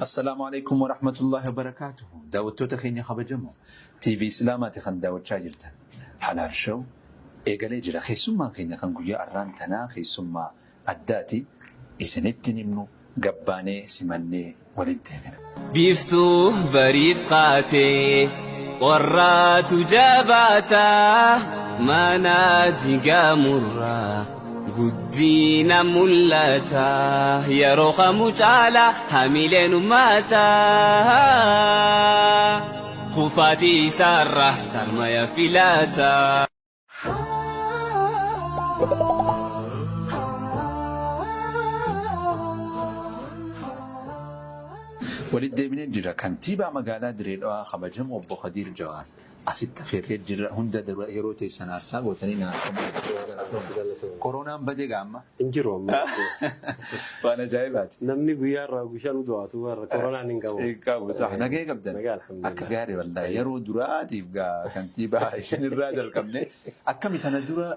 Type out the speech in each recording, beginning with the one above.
Assalaamu alaikum wa rahmatullahi wa barakaatuhu. Daawwattoota keenya kabajamoo TV Islaamaati kan daawwachaa jirtan. Halaal Show eegalee jira. Keessummaa keenya kan guyyaa arraan tanaa keessummaa addaati. Isinitti himnu gabbaanee simannee walitti deebina. Biiftuu bariif kaatee qorraatu jabaataa mana diigamurraa guddina mul'ataa yeroo kamuu caalaa hamileen uummataa kufaatii isaarraa jarmaya filataa. Walitti deebinee jira. Kantiibaa magaalaa Diree Dhawaa kabajamoo obbo Khadiir Jawaar asitti affeerree jira. Hunda dura yeroo teessan aarsaa gootanii naaf Koronaan badee gaamma. Hin jiru amma. Waan ajaa'ibaati. Namni guyyaa irraa bishaan du'aatu warra koronaan hin qabu. Hin qabu. Sax nagee qabdan. Nagaa alhamdulillah. Akka gaarii wallaahi yeroo duraatiif gaa kantiibaa isinirraa jalqabne akkami tana dura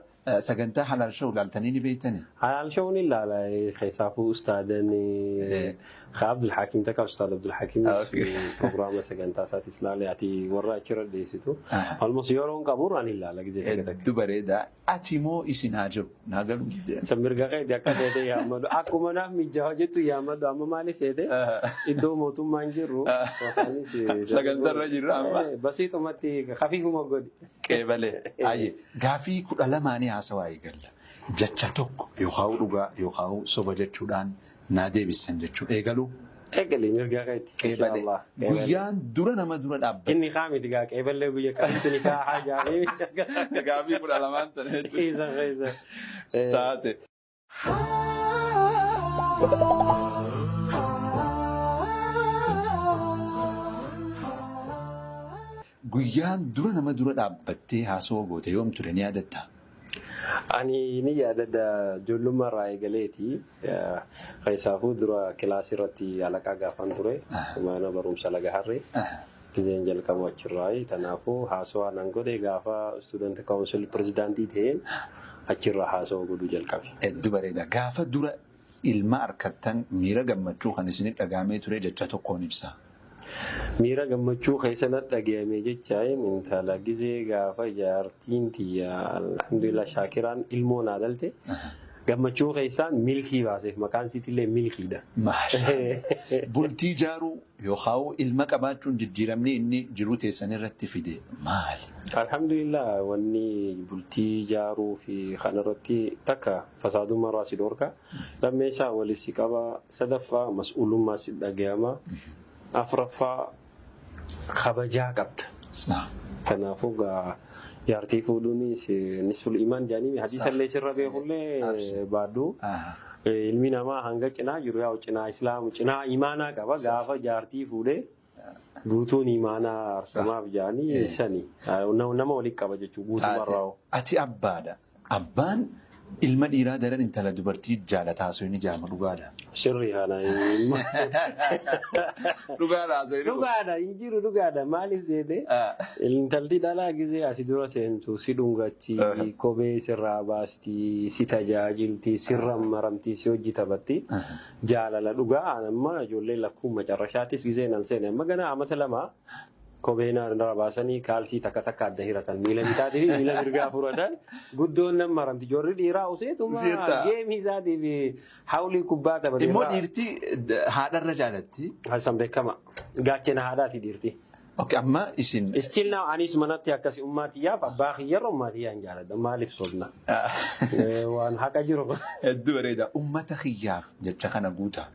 sagantaa Halaal Show ilaaltanii ni beektani? Halaal Show ni ilaala keessaafuu ustaadan Abdul Hakim takka ustaad Abdul Hakim prograama sagantaa isaatis ilaale ati warra achirra dhiyeessitu. Almost yeroo hin qabu ani ilaala gizee takka takka. Hedduu bareeda. Ati moo isin haa jiru? Naa galuu didee. San mirga keeti akka seete yaammadhu. Akkuma naaf mijaa'aa jettu yaammadhu. Amma maali seete iddoo mootummaan jirru. Sagantarra jirra amma. Basiixumatti kafiifuma godhi. Qeebalee. Ayyee gaafii 12 haasawaa eegalla. Jecha tokko yookaan dhugaa yookaan soba jechuudhaan naa deebisan jechuudha. Eegaluu. Eegalee mirga keeti. Qeebalee. Guyyaan dura nama dura dhaabbate. Inni kaamiti gaa qeeballee guyya kamitti ni kaa haajaa fi. Gaafii 12 tana jechuudha. Keessa keessa. Taate. Guyyaan dura nama dura dhaabbattee haasawaa goote yoom ture ni yaadattaa? Ani ni yaadadha ijoollummaa irraa eegaleeti. Keessaafuu dura kilaasii irratti alaqaa gaafan ture. Mana barumsa laga harree. Gizeen jalqabu achirraa. Kanaafuu haasawaa nan godhe gaafa student council pirezidaantii ta'een achirraa haasawaa godhuu jalqabe. Hedduu bareeda. Gaafa dura ilma harkattan miira gammachuu kan isin dhagahamee ture jecha tokkoon ibsa. Miira gammachuu keessa na dhagahame jecha intala gizee gaafa jaartiin tiyya alhamdulillah shaakiraan ilmoo naa dhalte gammachuu keessaan milkii baaseef maqaan isiitillee milkiidha. Maashaa. Bultii ijaaruu yookaan ilma qabaachuun jijjiiramni inni jiruu teessan irratti fide maali? Alhamdulillah wanni bultii ijaaruu fi kanarratti takka fasaadummaa irraa si dhorka. Lammeessaa walis si qaba. Sadaffaa mas'uulummaa si dhagahama. Afuraffaa kabajaa qabda. Kanaafuu gaa jaartii fuudhuunis nisful imaan jedhanii hadiisa illee sirra beekullee baadhu. Ilmi namaa hanga cinaa jiru yaa'u cinaa islaamu cinaa imaanaa qaba gaafa jaartii fuudhee guutuun imaanaa arsamaaf jedhanii shani nama walitti qaba jechuudha guutumarraa. Ati abbaadha. Abbaan ilma dhiiraa daran intala dubartii jaalataa osoo inni jaama dhugaadha. Sirrii haala. Dhugaadha osoo inni. Dhugaadha hin jiru dhugaadha maaliif seete intalti dhalaa gizee asi dura seentu si dhungatti kophee sirraa baasti si tajaajilti sirra maramti si hojii taphatti jaalala dhugaa amma ijoollee lakkuun macarrashaattis gizee nan seene amma gana amata lama kophee irraa baasanii kaalsii takka takka adda hiratan miila bitaatii fi miila mirgaa furatan guddoon nan maramti ijoolli dhiiraa useetuma geemii isaatii fi hawlii kubbaa taphate. Immoo dhiirti haadharra jaalatti. Hasan beekama gaachena haadhaati dhiirti. Okay, amma isin. Still now anis manatti akkasi ummaatiyyaaf abbaa kiyyarra ummaatiyyaan jaaladha maaliif sobna. Waan haqa jiru. Hedduu bareeda. Ummata kiyyaaf jecha kana guuta.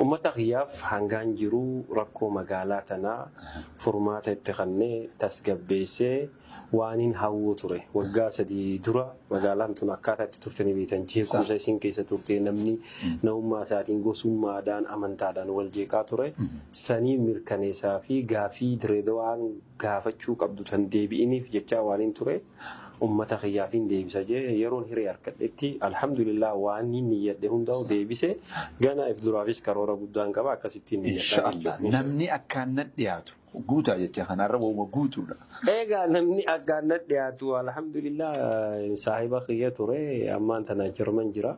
Uummata kiyyaaf hangaan jiru rakkoo magaalaa tanaa furmaata itti kennee tasgabbeessee waan hin hawwu ture. Waggaa 3 dura magaalaan tun akkaataa itti turte ni beektan. Jeequmsa isin keessa turte namni namummaa isaatiin gosummaadhaan amantaadhaan wal jeeqaa ture. Sanii mirkaneessaa fi gaafii Diree Dawaan gaafachuu qabdu tan deebi'iniif jecha waan hin ture. Uummata kiyyaaf hin deebisa jee yeroon hiree harkadhetti alhamdulillah waan inni niyyadhe hundaa'u deebise gana if duraafis karoora guddaan qaba akkasittiin Inshaallah namni akkaan na dhiyaatu Guutaa jecha kanarra wooma guutuudha. Egaa namni akkaan na dhiyaatu alhamdulillah saahiba kiyya ture ammaan tana Jarman jira.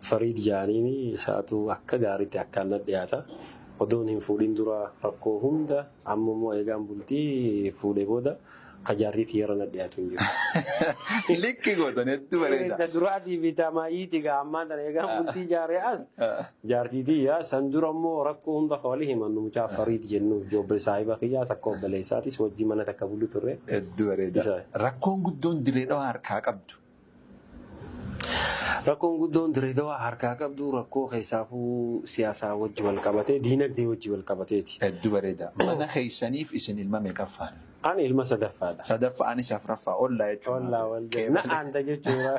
Fariid Jaaniini isaatu akka gaariitti akkaan na dhiyaata. Odoon hin fuudhin dura rakkoo hunda amma immoo eegaan bultii fuudhee booda kajaartii xiyyaara na dhiyaatu hin jiru. Likki gootan hedduu bareeda. Duraatii fi tamaayiiti gaa ammaan tana eegaan bultii jaaree as jaartiitii yaa san dura immoo rakkoo hunda ka walii himannu mucaa Fariid jennu ijoollee saahiba kiyyaas akka obboleessaatis wajjin mana takka bulu turre. Hedduu bareeda. Rakkoon guddoon diree dhawaa harkaa qabdu. Rakkoon guddoon diree dhawaa harkaa qabdu rakkoo keessaafuu siyaasaa wajji wal qabatee diinagdee wajji wal qabateeti. Hedduu bareeda. Mana keessaniif isin ilma meeqaffaadha? Ani ilma sadaffaadha. Sadaffaa anis afuraffaa ollaa jechuudha. Ollaa wal na aanta jechuudha.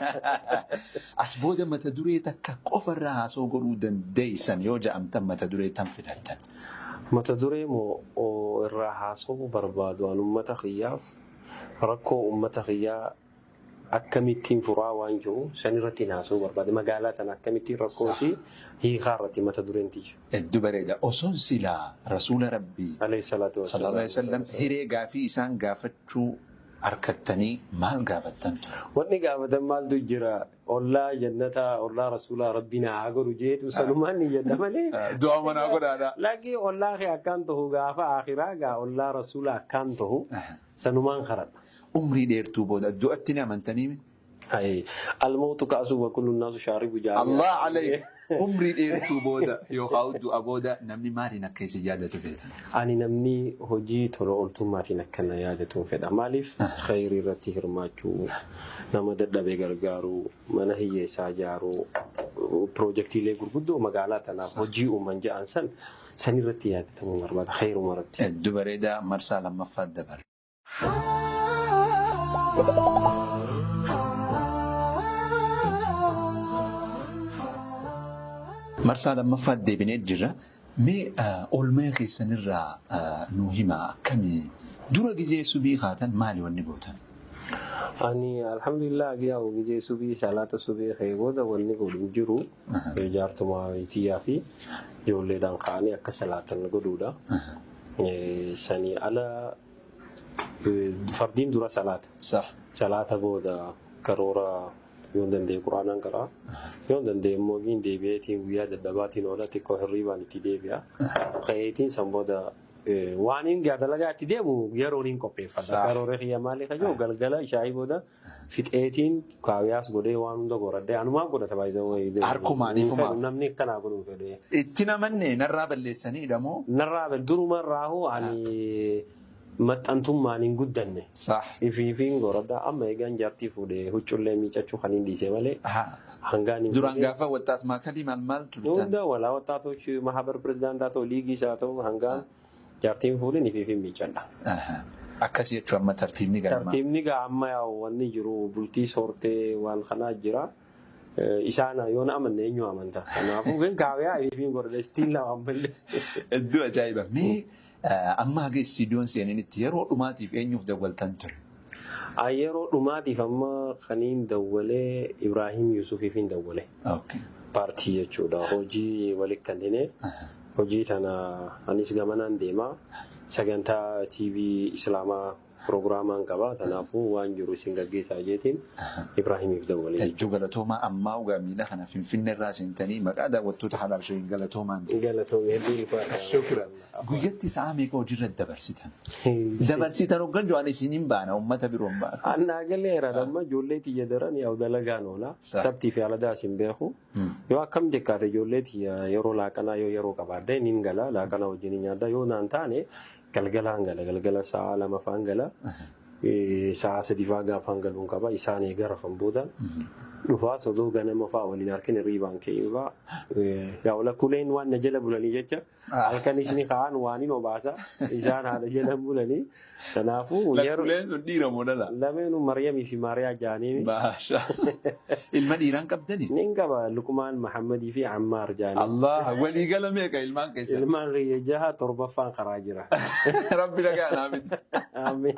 As booda mata duree takka qofarraa haasoo godhuu dandeessan yoo ja'amtan mata duree tan filattan. Mata duree moo irraa haasoo barbaadu an uummata kiyyaaf rakkoo uummata kiyyaa akkamittiin furaa waan jiru san irratti haasoo barbaade magaalaa tana akkamittiin rakkoo si hiikaa irratti mata dureen tiyya. Hedduu bareeda. Osoon silaa rasuula rabbii Alayhi salaatu sallallahu alaihi wasallam hiree gaafii isaan gaafachuu harkattanii maal gaafattan ture? Wanni gaafatan maaltu jira? Ollaa jannataa, ollaa rasuulaa rabbiin haa godhu jeetu sanumaan ni jenna malee. Du'a manaa godhaadha. Lakki ollaa kee akkaan tahu gaafa akhiraa gaa ollaa rasuulaa akkaan tahu sanumaan karadha. Umrii dheertuu booda du'atti ni amantanii? Almootu ka'asuu wa kullu naasu shaaribu jaami'a. Allah alayk. Umrii dheertuu booda yookaan du'a booda namni maaliin akka isin yaadatu feeta? Ani namni hojii tola ooltummaatiin akka na yaadatuun fedha. Maaliif khayrii irratti hirmaachuu, nama dadhabe gargaaruu, mana hiyyeessaa ijaaruu, piroojeektiilee gurguddoo magaalaa tanaaf hojii uuman jedhan san irratti yaadatamuu barbaada. Khayruma irratti. Hedduu bareedaa marsaa lammaffaa dabarre. Marsaa lammaffaa deebinee jirra. Mee oolmaa keessanirraa nuu himaa akkamii dura gizee subii kaatan maali wanni gootan? Ani alhamdulillah yaa gizee subii salaata subii kee booda wanni godhu hin jiru. Jaartuma tiyyaa fi ijoolleedhaan ka'anii akka salaatan godhuudha. Sanii ala fardiin dura salaata. Salaata booda karoora yoo danda'e quraanaan qaraa yoo danda'e immoo deebi'eetiin guyyaa dadhabaatiin oola xiqqoo hirriibaan itti deebi'a. Ka'eetiin san booda waan hin dalagaa itti deemu yeroon hin qopheeffadha. Karoora kiyya maali kayyoo galgala shaayii booda fixeetiin kaawiyaas godhee waan hunda goradhee anumaan godhata baay'ee. Harkumaaniifuma. Namni akkanaa godhuu fedhee. Itti namanne narraa balleessaniidha moo? Narraa duruma raahu ani maxxantummaan hin guddanne. Ifiifiin goradha amma eegaan jaartii fuudhee huccullee miicachuu kan hin dhiise malee. Hangaan hin Duraan gaafa waxxaat maakalii maal maal turtan? Hunda walaa waxxaatochi mahabar pirezidaantaa ta'u liigii isaa ta'u hangaan jaartiin fuudhin ifiifiin miicadha. Akkas jechuun amma tartiibni galma. Tartiibni gaa amma yaa'u wanni jiru bultii soortee waan kanaa jira. Isaan yoo na amanne eenyu amanta. Kanaafuu kaawiyaa ifiifiin goradha istiin lama ammallee. Hedduu ajaa'iba. Mee amma haga istiidiyoon seenanitti yeroo dhumaatiif eenyuuf dawwaltan ture? Yeroo dhumaatiif amma kaniin dawwalee Ibraahim Yusufiifin dawwale. Paartii jechuudha. Hojii walitti kanneen hojii tana anis gamanaan deema. Sagantaa TV Islaamaa pirogiraamaan qaba. Kanaafuu waan jiru isin gaggeessaa jeetiin Ibraahimiif dawwalee. Hedduu galatoomaa ammaa ugaa miila kana Finfinnee irraa seentanii maqaa daawwattoota halaal shayii galatoomaan. Galatoomii hedduu ulfaata. Shukran. Guyyatti sa'a meeqa hojiirra dabarsitan? Dabarsitan hoggan jo'an isin hin baana uummata biroo hin baana. Annaa galeera amma ijoollee tiyya daran yaa'u dalagaan oola. Sabtii fi aladaas hin beeku. Yoo akkam xiqqaate ijoollee tiyya yeroo laaqanaa yoo yeroo qabaadde niin gala laaqanaa wajjin hin nyaadda yoo naan taane galgalaan gala galgala sa'a lama faan gala sa'a sadi faa gaafaan galuun qaba isaan eega rafan booda dhufaa toluu ganama faa waliin harkin hirriibaan ka'ee faa yaa lakkuleen waan na jala bulanii jecha halkan isni ka'an waan hin obaasa isaan haadha jala bulanii kanaafuu Lakkuleen sun dhiira moo dhala? Lameenu Maryamii fi Maariyaa jaaniini. Maasha. Ilma dhiiraan qabdani? Nin qaba Luqmaan Mahammadii fi Ammaar jaanii. Allah walii gala meeqa ilmaan keessan? Ilmaan riyya jaha torbaffaan karaa jira. Rabbi dhagaa naa bitu. Amiin.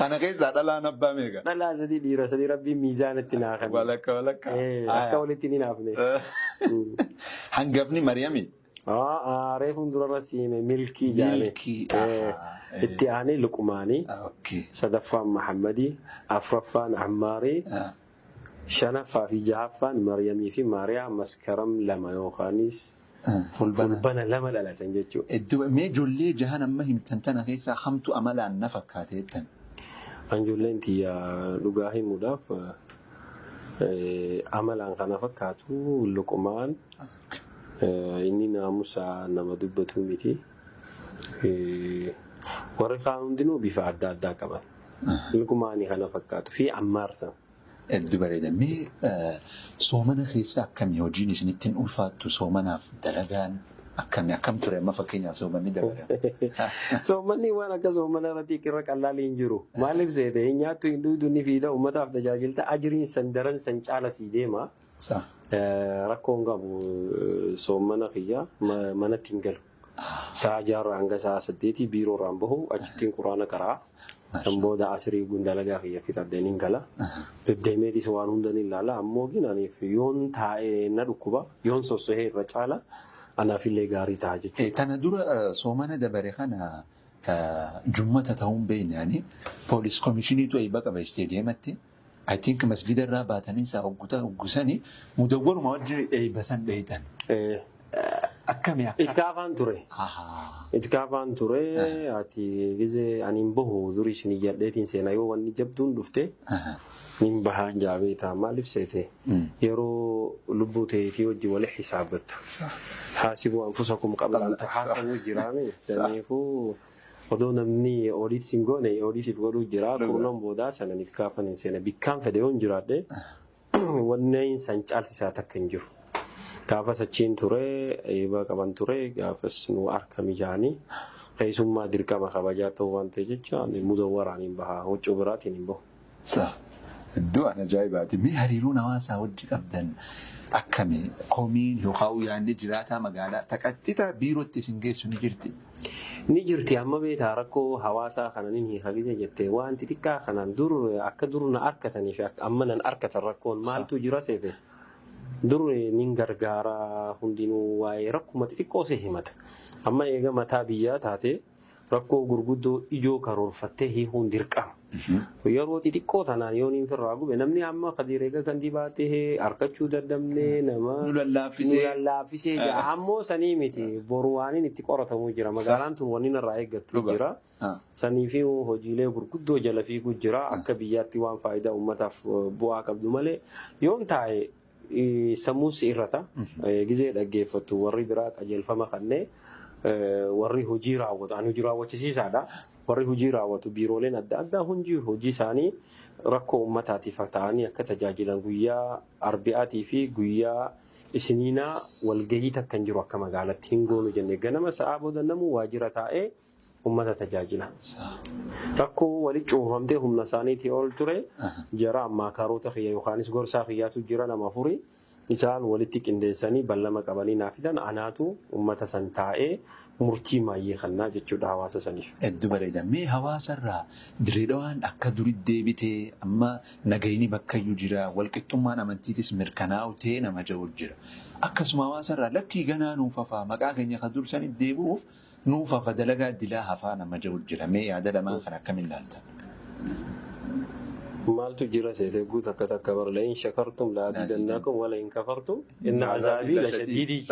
Kana keessaa dhalaan abbaa meeqa? Dhalaa sadii dhiira sadii rabbiin miizaanatti naa kenna. Walakka walakka. Akka walitti ni naafne. Hangafni Maryamii? Reefuun durarra siime Milkii jaale. Milkii. Itti aanee Luqmaanii. Sadaffaan Mahammadii. Afraffaan Ammaarii. Shanaffaa fi jahaffaan Maryamii fi Maariyaa Maskaram 2 yookaanis Fulbana 2 dhalatan jechuudha. Iddoo mee ijoollee jahan amma himtan tana keessaa hamtu amalaan na fakkaate jettan? Ijoolleen tiyya dhugaa himuudhaaf amalaan kana fakkaatu Luqmaan inni naamusa nama dubbatu miti. Warri kaan hundinuu bifa adda addaa qaban. Luqmaanii kana fakkaatu fi Ammaarsa. Hedduu bareeda. Mee soomana keessa akkamii hojiin isinittiin ulfaattu soomanaaf dalagaan akkamii akkam ture amma fakkeenyaaf soomanni dabala? Soomanni waan akka soomana irratti irra qallaalii hin jiru. Maaliif seete hin nyaattu hin dhugdu ni fiida uummataaf tajaajilta ajiriin san daran san caala sii deema. Rakkoon qabu soomana kiyya manatti hin galu. Sa'a 6 hanga sa'a 8 biiroorraan bahu achittiin quraana qaraa. Kan booda asirii gundalagaa kiyya fixadheen hin gala. Deddeemeetis waan hunda ni ilaala. Ammoo ginaniif yoon taa'ee na dhukkuba yoon sossohee irra caala anaafillee gaarii ta'a jechuudha. Tana dura soomana dabare kana jummata ta'uun beeknaani poolis komishiniitu eebba qaba isteediyeematti. I think masgida irraa baatanii isaa hoggusanii mudawwaruma wajjin eebba san dheeyitan. Akkami akka? Itkaafaan ture. Itkaafaan ture ati gizee ani hin bahu durii isin iyyadheetiin seenaa yoo wanni jabduun dhufte nin bahaan jaabee ta'a maaliif seete yeroo lubbuu ta'eetii wajji wali hisaabbattu. Haasibuu anfusakum qabla an tuhaasabuu jiraame saniifuu odoo namni oodiit sin goone oodiitiif godhuu jira kurnan boodaa sanan itkaafan hin seena bikkaan fedhe yoon jiraadhe wanneen san caalchisaa takka hin jiru. Gaafas achiin ture eebba qaban ture gaafas nu harka mijaanii keessummaa dirqama kabajaa ta'uu waan ta'e jecha mudawwaraan hin baha huccuu biraatiin hin bahu. Iddoo an ajaa'ibaati. Mee hariiroon hawaasaa wajji qabdan akkami komiin yookaan yaadni jiraataa magaalaa taqaxxitaa biirootti isin geessu ni jirti? Ni jirti amma beekaa rakkoo hawaasaa kana ni hiikagise jettee waan xixiqqaa kanaan dur akka dur na harkatanii fi amma nan harkatan rakkoon maaltu jira seete. Dur nin gargaara hundinuu waa'ee rakkuma xixiqqoo si himata. Amma eega mataa biyyaa taate rakkoo gurguddoo ijoo karoorfattee hiikuun dirqama. Yeroo xixiqqoo tanaan yoo niin firraa gube namni amma Kadiir eega kan dibaatee harkachuu dadhabnee nama nu lallaaffisee ammoo sanii miti boru waaniin itti qoratamuu jira. Magaalaan tun wanni irraa eeggattu jira. Sanii fi hojiilee gurguddoo jala fiiguu jira. Akka biyyaatti waan faayidaa uummataaf bu'aa qabdu malee yoon taa'e sammuus irrata. Gizee dhaggeeffattu warri biraa qajeelfama kannee warri hojii raawwatu ani hojii raawwachisiisaadha. Warri hojii raawwatu biirooleen adda addaa hundi hojii isaanii rakkoo uummataatiif ta'anii akka tajaajilan guyyaa arbi'aatii fi guyyaa isiniinaa walgahii takka hin jiru akka magaalatti hin goonu jenne ganama sa'aa booda namuu waajjira taa'ee uummata tajaajila. Rakkoo walitti cuunfamtee humna isaaniitii ol ture jara ammaakaaroota kiyya yookaanis gorsaa kiyyaatu jira nama afurii isaan walitti qindeessanii ballama qabanii naaf fidan anaatu uummata san taa'ee murtii maayyee kannaa jechuudha hawaasa saniif. Hedduu bareeda. Mee hawaasarraa Dirreedhawaan akka duritti deebitee amma nagayini bakkayyuu jira walqixxummaan amantiitis mirkanaa'u ta'ee nama jiru jira. Akkasuma hawaasarraa lakkii ganaa nuuf hafaa maqaa keenya kan dursanitti deebi'uuf nuuf hafa dalagaa dilaa hafaa nama jiru jira. Mee yaada lamaan kan akkamiin ilaalta? Maaltu jira seete guutu akka takka bara la'in shakartum la'aziidannakum wa la'in kafartum inna azaabii lashadiidii.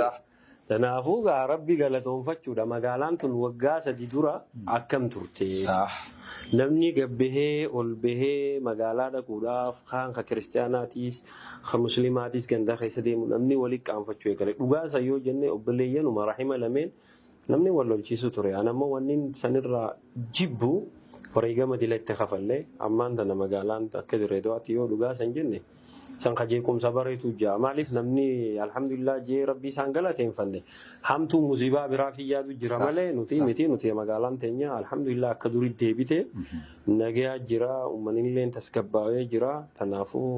Kanaafuu gaa rabbi galatoonfachuudha. Magaalaan tun waggaa 3 dura akkam turte? Namni gabbahee ol bahee magaalaa dhaquudhaaf kaan ka kiristaanaatiis ka musliimaatiis ganda keessa deemu namni walitti qaanfachuu eegale. Dhugaa isa yoo jenne obboleeyyanuma rahima lameen namni wal lolchiisu ture. Ani ammoo wanni sanirraa jibbu wareegama dilatti kafallee ammaan tana magaalaan akka Dirreedawaatti yoo dhugaa san jenne san kajeequmsa bareetu jira. Maaliif namni alhamdulillah jee rabbii isaan galateeffanne hamtuu musiibaa biraa fi yaadu jira malee nuti miti nuti magaalaan teenya alhamdulillah akka durii deebite nagayaa jira uummanni illee tasgabbaa'ee jira. Kanaafuu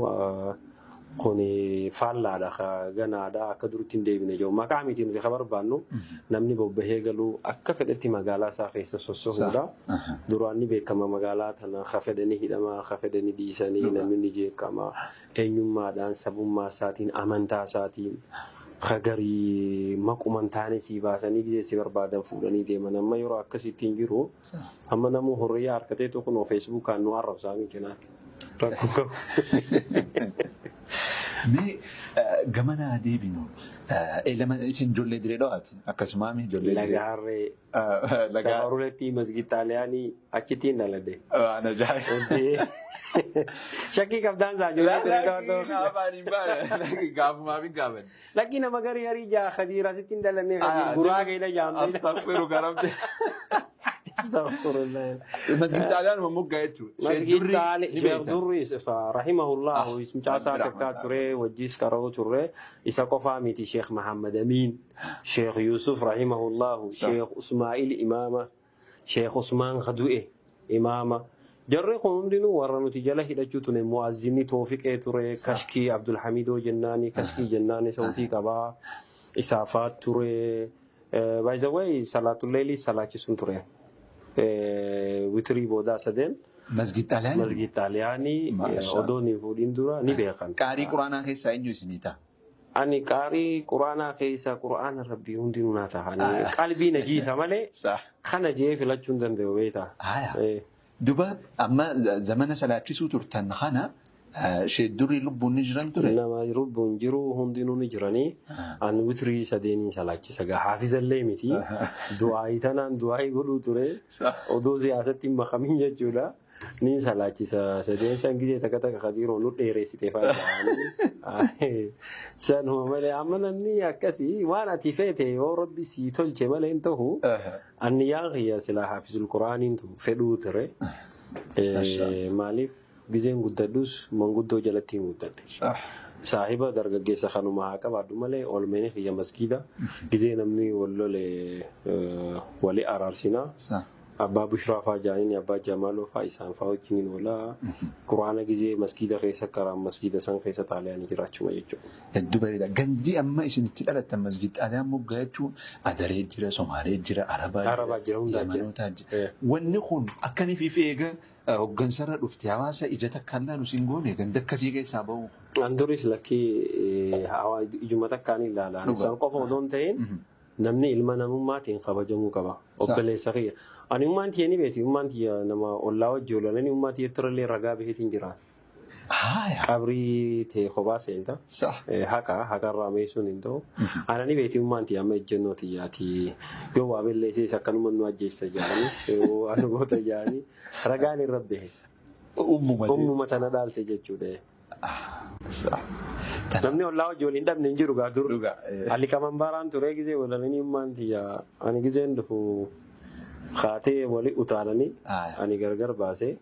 kun faallaadha ganaadha akka duritti hin deebine jiru. Maqaa miti nuti barbaannu namni bobbahee galuu akka fedhetti magaalaa isaa keessa sossohuudha. Duraan ni beekama magaalaa tana ka fedhanii hidhamaa ka fedhanii dhiisanii namni ni jeeqama eenyummaadhaan sabummaa isaatiin amantaa isaatiin Hagarii maquman taane sii baasanii gizee si barbaadan fuudhanii deeman. Amma yeroo akkasitti hin jiru. Amma namuu horiyaa harkateetu kunoo Feesbuukaan nu arrabsaa mikinaa. Rakkoo qabu. Mee gamanaa deebinu isin ijoollee diree dho'aati akkasumaa ijoollee diree. Laga Harree. Safaruletti masgid Xaaliyaanii achittiin dhaladhe. Waan ajaa'iba. Shakkii qabdaan isaa ijoollee diree dho'aatu. Afaan hin baane gaafumaaf hin gaafanne. Lakkii nama garii garii jaa Khadiir asitti hin dhalannee Khadiir guraageedha jaamtee. Astaghfiru karamte. Astaghfirullah. Masgid Xaaliyaanuma moggaa jechuudha. Masgid Xaaliyaa Sheekh Durri rahimahullah mucaasaa takkaa ture wajjis qara'uu turre isa qofaa miti Sheekh Mahammad Amiin Sheekh Yusuf rahimahullah Sheekh Usmaa'il imaama Sheekh Usmaan Khadu'e imaama. Jarri kun hundinuu warra nuti jala hidhachuu ture mu'azzinni Toofiqee ture Kashkii Abdulhamidoo jennaani Kashkii jennaani sautii qabaa isaafaat ture. By the way salaatulleelii salaachisuun ture. Witirii boodaa sadeen. Masgid Xaaliyaanii? Masgid Xaaliyaanii odoon hin fuudhin dura ni beekan. Qaarii quraanaa keessaa eenyu isinii ta'a? Ani qaarii quraanaa keessaa quraana rabbii hundinuu naa ta'a. Qalbii na jiisa malee kana jee filachuu hin danda'u beektaa. Duba amma zamana salaachisuu turtan kana sheeddurri lubbuun ni jiran ture? Nama lubbuun jiru hundinuu ni jiranii. Ani witirii sadeeniin salaachisa gaa haafizallee miti. Du'aayii tanaan du'aayii godhuu ture. Odoo siyaasatti hin makamin jechuudha. Niin salaachisa sadeen san gizee takka takka Khadiiroo nu dheereessite fa'aa. Sanuma malee amma namni akkasii waan ati feete yoo rabbi sii tolche malee hin ta'u. Anni yaa kiyya silaa haafizul quraaniin fedhuu ture. Maaliif gizeen guddadhus manguddoo jalatti hin guddadhe. Saahiba dargaggeessa kanuma haa qabaadhu malee oolmeen kiyya masgiida gizee namni wal lole wali araarsinaa. Abbaa Bushraa fa'aa jaaniin abbaa Jamaaloo fa'aa isaan fa'aa wajjiniin oolaa quraana gizee masgiida keessa karaan masgiida san keessa xaaliyaanii jiraachuma jechuudha. Hedduu bareeda. Gandii amma isin itti dhalattan masgiid xaaliyaan moggaa jechuun Adaree jira, Somaalee jira, Arabaa jira, Yamanootaa jira. Wanni kun akkanii fi eega hooggansarra dhufte hawaasa ija takkaan laalu siin goone ganda akkasii keessaa bahu. An duris lakkii ijuma takkaan ilaala. Isaan qofa odoo hin ta'in namni ilma namummaatiin kabajamuu qaba. Obboleessa kiyya. Ani ummaan tiyya ni beeti. Ummaan tiyya nama ollaa wajji oolanii ummaan tiyya turallee ragaa baheetiin jira. Qabrii ta'e kophaa seenta. Haqa haqarraa meessuun hin ta'u. Ana ni beeti ummaan tiyya amma ejjennoo tiyyaati. Yoo waa balleessees akkanuma nu ajjeessa jedhanii yoo waan goota jedhanii ragaan irra bahe. Ummuma tana dhaalte jechuudha. Namni ollaa wajji waliin dhabne hin jiru gaa dur. Alli qaban baaraan ture gizee walanii ummaan tiyya ani gizeen dhufu kaatee wali utaalanii ani gargar baasee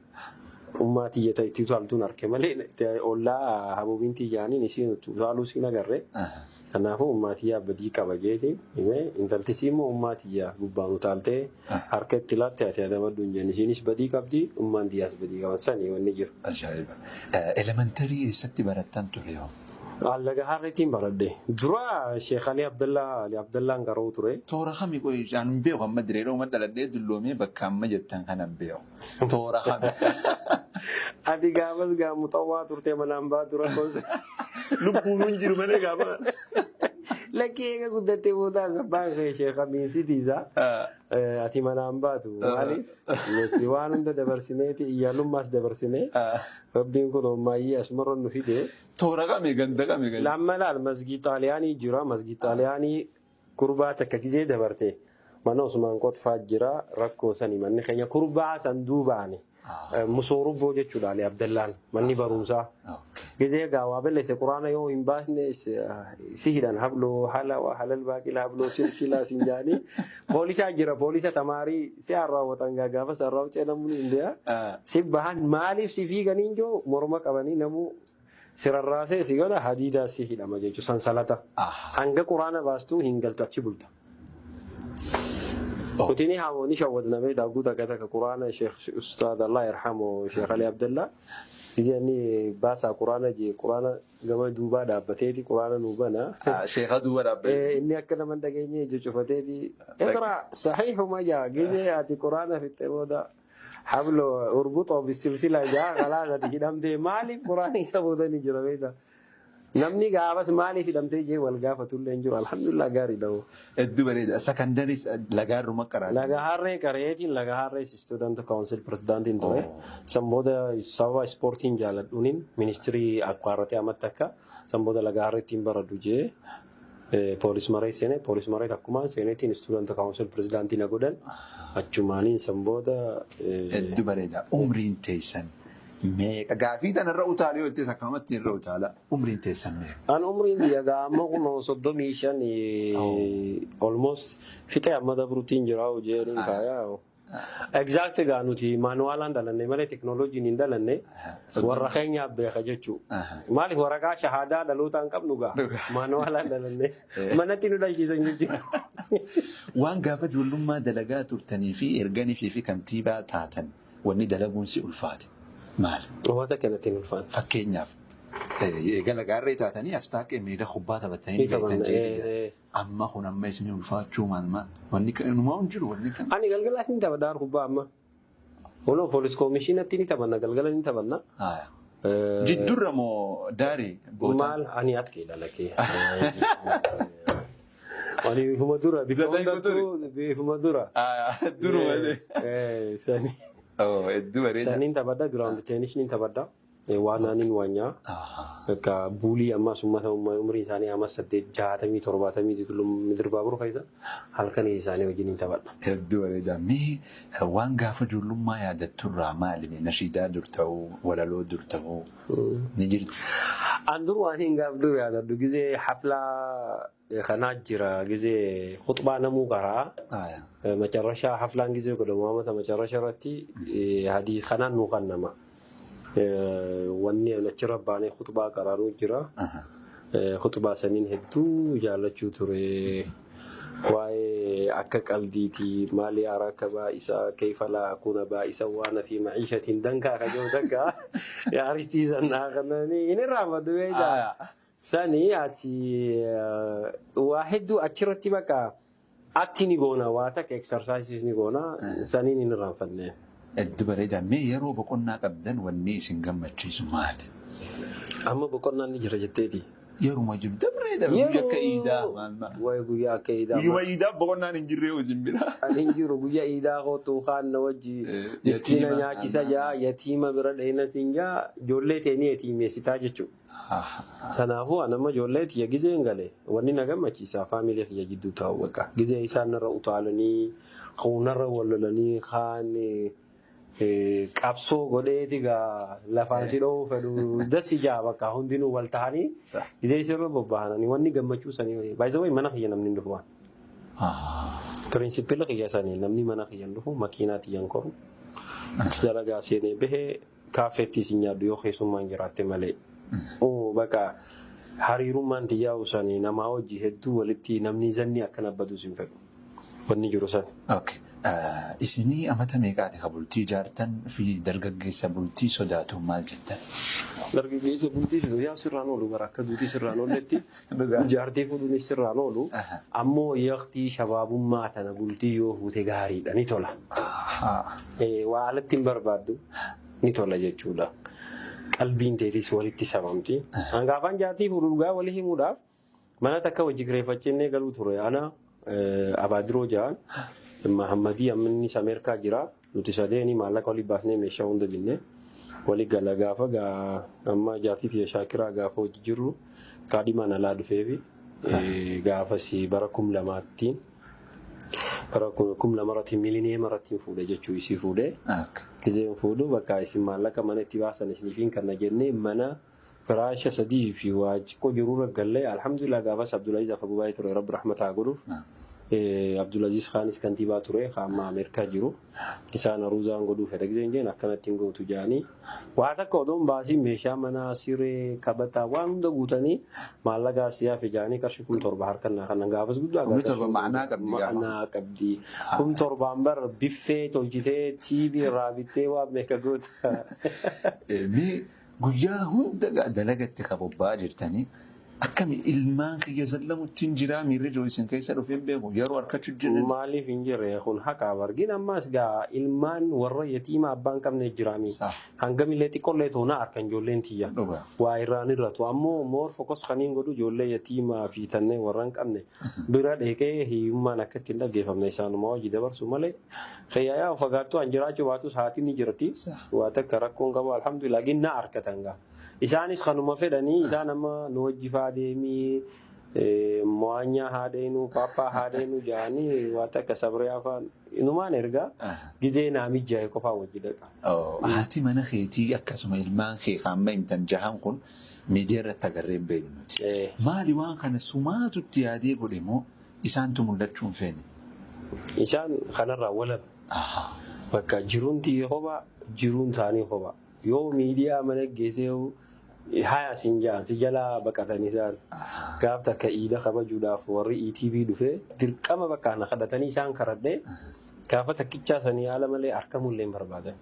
ummaa tiyya itti utaaltuun arge malee ollaa habuubiin tiyyaaniin isiin utaaluu siin agarre. Kanaafuu ummaa tiyyaa badii qaba jeeti himee intaltisii immoo ummaa tiyyaa gubbaan utaaltee harka itti laatte ati adamadhu hin jenne isiinis badii qabdi ummaan tiyyaas badii qaban sanii wanni jiru. Ajaa'iba. Elementarii eessatti barattan ture yoo? Laga Harreetiin baradhe. Dura Sheekh Ali Abdallaa Ali Abdallaan garuu ture. Toora kami qoyi an beeku amma diree dhooma dhaladhee dulloomee bakka amma jettan kana beeku. Toora kami. Ati gaafas gaamu xawwaa turte manaan baa dura gosa. Lubbuun hin jiru malee gaafa. Lakkii eega guddattee booda abbaan kee Sheekh Amiin Sitiisaa. Ati manaan baatu maaliif nuti waan hunda dabarsineeti iyyaalummaas dabarsinee rabbiin kun ammayyee asumarra nu fide. Toora kami ganda kami ganda. Lamma laal masgii xaaliyaanii jira masgii xaaliyaanii kurbaa takka gizee dabarte mana Usmaan Qotfaa jira rakkoo sani manni keenya kurbaa san duubaani. Musoorubboo jechuudha Ali Abdallaan manni barumsaa. Gizee gaawaa balleesse quraana yoo hin baasne si hidhan habloo halawa halal baaqila habloo silsilaa sin jaanii poolisaa jira poolisa tamaarii si harraawwatan gaafa sarraawwacee namni hin dee'a. Si bahan maaliif si fiiganiin joo morma qabanii namuu sirarraasee si godha hadiidaa si hidhama jechuudha sansalata. Hanga quraana baastuu hin galtu achi bulta. Kutini hamooni shawwadnamee daakuu takka takka quraana Sheekh Ustaad Allah yarhamu Sheekh Ali Abdallah Ijani baasaa quraana jee quraana gama duubaa dhaabbateeti quraana nuu bana. Sheekha duuba dhaabbatee. Inni akka nama hin dhageenye ija cufateeti. Iqra saxiixuma jaa gizee ati quraana fixxe booda hablo urbuxoo bisilsila jaa khalaas ati hidhamtee maaliif quraana isa booda ni jira beektaa. Namni gaafas maaliif hidhamtee jee wal gaafatullee hin jiru. Alhamdulillah gaariidha. Hedduu bareeda. Sakandaris lagaarruma qaraati. Laga harree qareetiin laga harree student council presidentiin ture. San booda sababa ispoortiin jaaladhuuniin ministirii akkaarratee amatti akka san booda laga harreettiin baradhu jee poolis maree seene poolis maree takkumaan seeneetiin student council presidentii na godhan achumaaniin san booda. Hedduu bareeda. Umriin teessan meeqa? Gaafii tanarra utaalee yoo ta'e akkamatti irra utaala. Umriin teessan meeqa? An umriin biyya gaama kun 35 almost fixee amma dabruutiin jira hojii kaayaa. Exact gaa nuti maanuwaalaan dhalanne malee teknooloojiin hin dhalanne warra keenyaaf beeka jechuudha. Maaliif waraqaa shahaadaa dhalootaa hin qabnu gaa maanuwaalaan dhalanne manatti nu dhalchiisan jechuudha. Waan gaafa ijoollummaa dalagaa turtanii fi erganii fi kantiibaa taatan wanni dalaguun si ulfaate maali? Uummata kanatti hin ulfaate. Fakkeenyaaf eegala gaarree taatanii as taaqee miila kubbaa taphatanii beektan jechuudha. Amma kun amma isin ulfaachuu maal maal wanni kanumaa hin jiru wanni kan. Ani galgalaas ni taphadha kubbaa amma. Kunoo poolis koomishinatti ni taphanna galgala ni taphanna. Jiddurra moo daarii boota? Maal ani atkee dhalakee. Ani ifuma dura bifa hundattuu ifuma dura. Duru malee. Hedduu bareeda. Saniin taphadha giraawundi teenis ni taphadha. Waan naaniin waanyaa. Bakka buulii ammas uummata umrii isaanii amma 8 60 70 midir baabur keessa halkan isaanii wajjin hin taphadha. Hedduu bareeda. Mee waan gaafa ijoollummaa yaadatturraa maali? Nashiidaa dur ta'uu, walaloo dur ta'uu ni jirti. An dur waan hin gaaf dur yaadadhu gizee haflaa kanaa jira gizee khuxbaa namuu qaraa. Macarrashaa haflaan gizee godhamu amata macarrasha irratti hadiis kanaan nuu kannama. Wanni achirra baanee khutbaa qaraanuu jira. Khutbaa saniin hedduu jaallachuu ture. Waa'ee akka qaldiitii maali araka baa'isaa kayfa laa akuna baa'isa waan fi maciishatiin dankaa ka jiru takka yaaristiisan kananii hin irraanfadhu beektaa. Sani ati waa hedduu achirratti bakka atti ni goona waa takka eksarsaayisiis ni goona saniin hin irraanfanne. Hedduu bareeda. Mee yeroo boqonnaa qabdan wanni isin gammachiisu maali? Amma boqonnaan ni jira jetteeti. Yeruma jiru dabree dabree guyyaa akka iidaa maal maal. Waa'ee guyyaa akka iidaa. Guyyuma iidaa boqonnaan hin jirree isin bira. Ani hin jiru guyyaa iidaa kootu kaan na wajji miskiina nyaachisa jaa yatiima bira dheenatiin jaa ijoollee teenii yatiimeessitaa jechuudha. Kanaafuu ani amma ijoollee tiyya gizee hin gale wanni na gammachiisa faamilee kiyya jidduu taa'u bakka gizee isaan narra utaalanii narra wal lolanii kaan qabsoo godheeti gaa lafaan si dhoowwu fedhu dasi jaa bakka hundinuu wal ta'anii gizee isirra bobba'anii wanni gammachuu sanii baay'ee mana kiyya namni hin dhufu waan. Pirinsipila kiyya sanii namni mana kiyya hin dhufu makiinaa tiyyan koru dalagaa seenee bahee kaafeettii si nyaadhu yoo keessummaan jiraatte malee. Bakka hariirummaan tiyyaa'u sanii namaa hojii hedduu walitti namni zanni akkana baduu hin fedhu wanni jiru sani. Isinii amata meeqaati ka bultii ijaartan fi dargaggeessa bultii sodaatu maal jettan? Dargaggeessa bultii sodaatu yaa sirraan oolu bara akka duutii sirraan oolletti jaartii fuudhuunis sirraan oolu ammoo yaqtii shabaabummaa tana bultii yoo fuute gaariidha ni tola. Waa alatti hin barbaaddu ni tola jechuudha. Qalbiin teetis walitti sabamti. Hangaafaan jaartii fuudhu dhugaa walii himuudhaaf mana takka hojii kireeffachennee galuu ture. Ana Abaadiroo ja'an Mahammadii amminni Ameerikaa jira. Nuti sadeeni maallaqa walii baasnee meeshaa hunda binnee walii gala gaafa amma jaartii tiyya Shaakiraa gaafa hojii jirru kaadhimaan alaa dhufeefi gaafas bara 2000tti bara 2000 milineema irratti fuudhe jechuu isii fuudhe. Gizeen fuudhu bakka isin maallaqa mana itti baasan isiniifin kana jennee mana firaasha sadii fi waa xiqqoo jirurra gallee alhamdulillah gaafas Abdulaziz afa gubaa'ee ture rabbi rahmataa godhuuf. Abdulaziz Khaanis kantiibaa ture amma Ameerikaa jiru. Isaan aruuzaan godhuu fedha gizeen jeen akkanatti hin gootu jaanii. Waa takka odoon baasii meeshaa manaa siree kabataa waan hunda guutanii maallaqa siyaaf jaanii qarshii 7,000 harkannaa kana gaafas guddaa Kumni torba ma'anaa qabdi gaafa. Ma'anaa qabdi. 7,000 bar biffee tolchitee TV irraa bittee waan meeqa goota. Mee guyyaa hunda dalagatti ka bobba'aa jirtanii Akkami ilmaan kiyya zallamutti hin jiraa miirri jiru isin keessa dhufee hin beeku yeroo harkachuu jiran. Maaliif hin jirre kun haqa argin ammas gaa ilmaan warra yatiima abbaan qabne jiraami. Hangamillee xiqqoollee toona harkan ijoolleen tiyya. Waa irraan irratu ammoo moor fokos kaniin godhu ijoollee yatiimaa fi tannee warra hin qabne bira dheekee hiyyummaan akka ittiin dhaggeeffamne isaanuma hojii dabarsu malee. Xiyyaa fagaattuu an jiraachuu baatus haati ni jirti. Waa takka rakkoon qabu alhamdulillah ginna harkatan gaa. Isaanis kanuma fedhanii isaan amma nu hojii faa deemii mo'anyaa haa deenu paappaa haa deenu jedhanii waan akka sabree afaan inumaan ergaa gizee naa mijaa'e qofaa wajji dhaqa. Haati mana keetii akkasuma ilmaan kee qaama himtan jahan kun miidiyaa irratti agarree hin beeknu nuti. Maali waan kana sumaatu itti yaadee godhe moo isaantu mul'achuu hin feene? Isaan kanarraa walaba. Bakka jiruun tiyya kophaa jiruun isaanii kophaa. Yoo miidiyaa mana geessee haya siin ja'an si jalaa baqatan isaan gaaf takka iida kabajuudhaaf warri ETV dhufee dirqama bakka na kadhatanii isaan karadhee gaafa takkichaa sanii haala malee harkamullee hin barbaadan.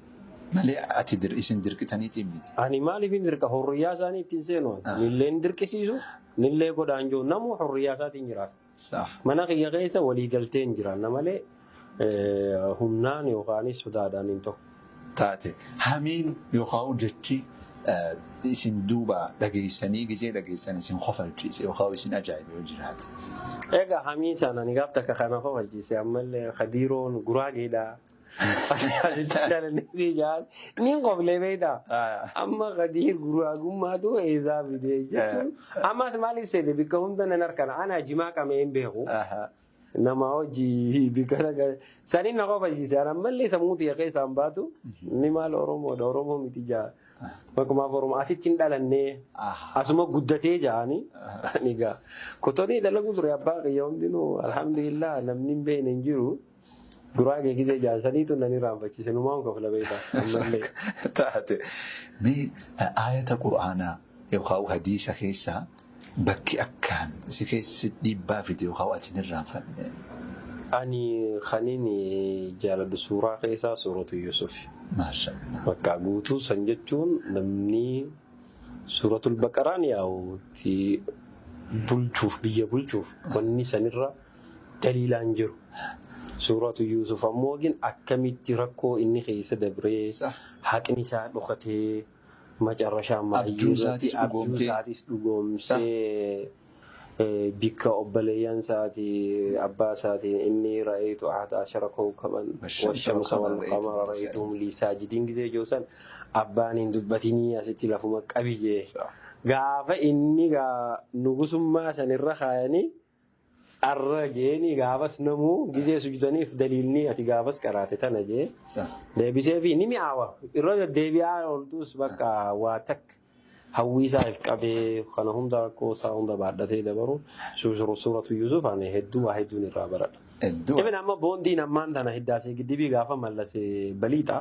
Malee ati isin dirqitaniitiin miti. Ani maaliif hin dirqa hurriyaa isaanii ittiin seenu nillee hin dirqisiisu nillee godhaan jiru namuu hurriyaa isaatiin jiraata. Mana kiyya keessa walii galtee hin jiraanna malee humnaan yookaanis sodaadhaan hin ta'u. Taate hamiin yookaan jechi isin duuba dhageessanii gizee dhageessan isin kofalchiise yookaan isin ajaa'ibe yoo jiraate. Egaa hamiin sana ni gaaf takka kana kofalchiise ammallee Khadiroon guraageedha. Niin qoflee beektaa? Amma Khadiir guraagummaatu eessaa fide jechuun ammas maaliif seete bikka hunda nan harkana ana jimaa qabee hin beeku. Nama hojii bikka saniin na kofalchiise ammallee sammuu xiyya keessaan baatu ni maal Oromoodha Oromoo miti jaa. Bakkumaaf Oromoo asitti hin dhalannee asuma guddatee ja'anii ani gaa kotonii dalaguu ture abbaa qiyya hundinuu alhamdulillah namni hin beekne hin jiru. Guraagee gisee jaansaniitu nan irraanfachiise numaan kofla beekaa ammallee. Taate mee ayata qura'aanaa yookaan hadiisa keessaa bakki akkaan si keessi dhiibbaa fide yookaan ati hin irraanfanne. Ani kaniin jaaladhu suuraa keessaa suuratu Yusuf. Maashaallah. Bakka guutuu san jechuun namni suuratul Baqaraan yaa'u bulchuuf biyya bulchuuf wanni sanirra daliilaan jiru. Suuratu Yusuf ammoo akkamitti rakkoo inni keessa dabree haqni isaa dhokatee macarrashaa Abjuu isaatis dhugoomsee bikka obboleeyyan isaatii abbaa isaatiin inni ra'aytu ahada ashara kawkaban washamsa wal qamara ra'aytuhum lii saajidiin gisee joosan abbaan hin dubbatinii asitti lafuma qabi jee gaafa inni nugusummaa sanirra kaayanii arra jeeni gaafas namuu gisee sujudaniif daliilni ati gaafas qaraate tana jee deebisee fi ni mi'aawa irra deddeebi'aa ooltus bakka waa takka hawwii isaaf qabee kana hunda rakkoo isaa hunda baadhatee dabaru suuratu Yusuf ani hedduu waa hedduun irraa baradha. Even amma boondiin ammaan tana hiddaasee giddibii gaafa mallase baliixa.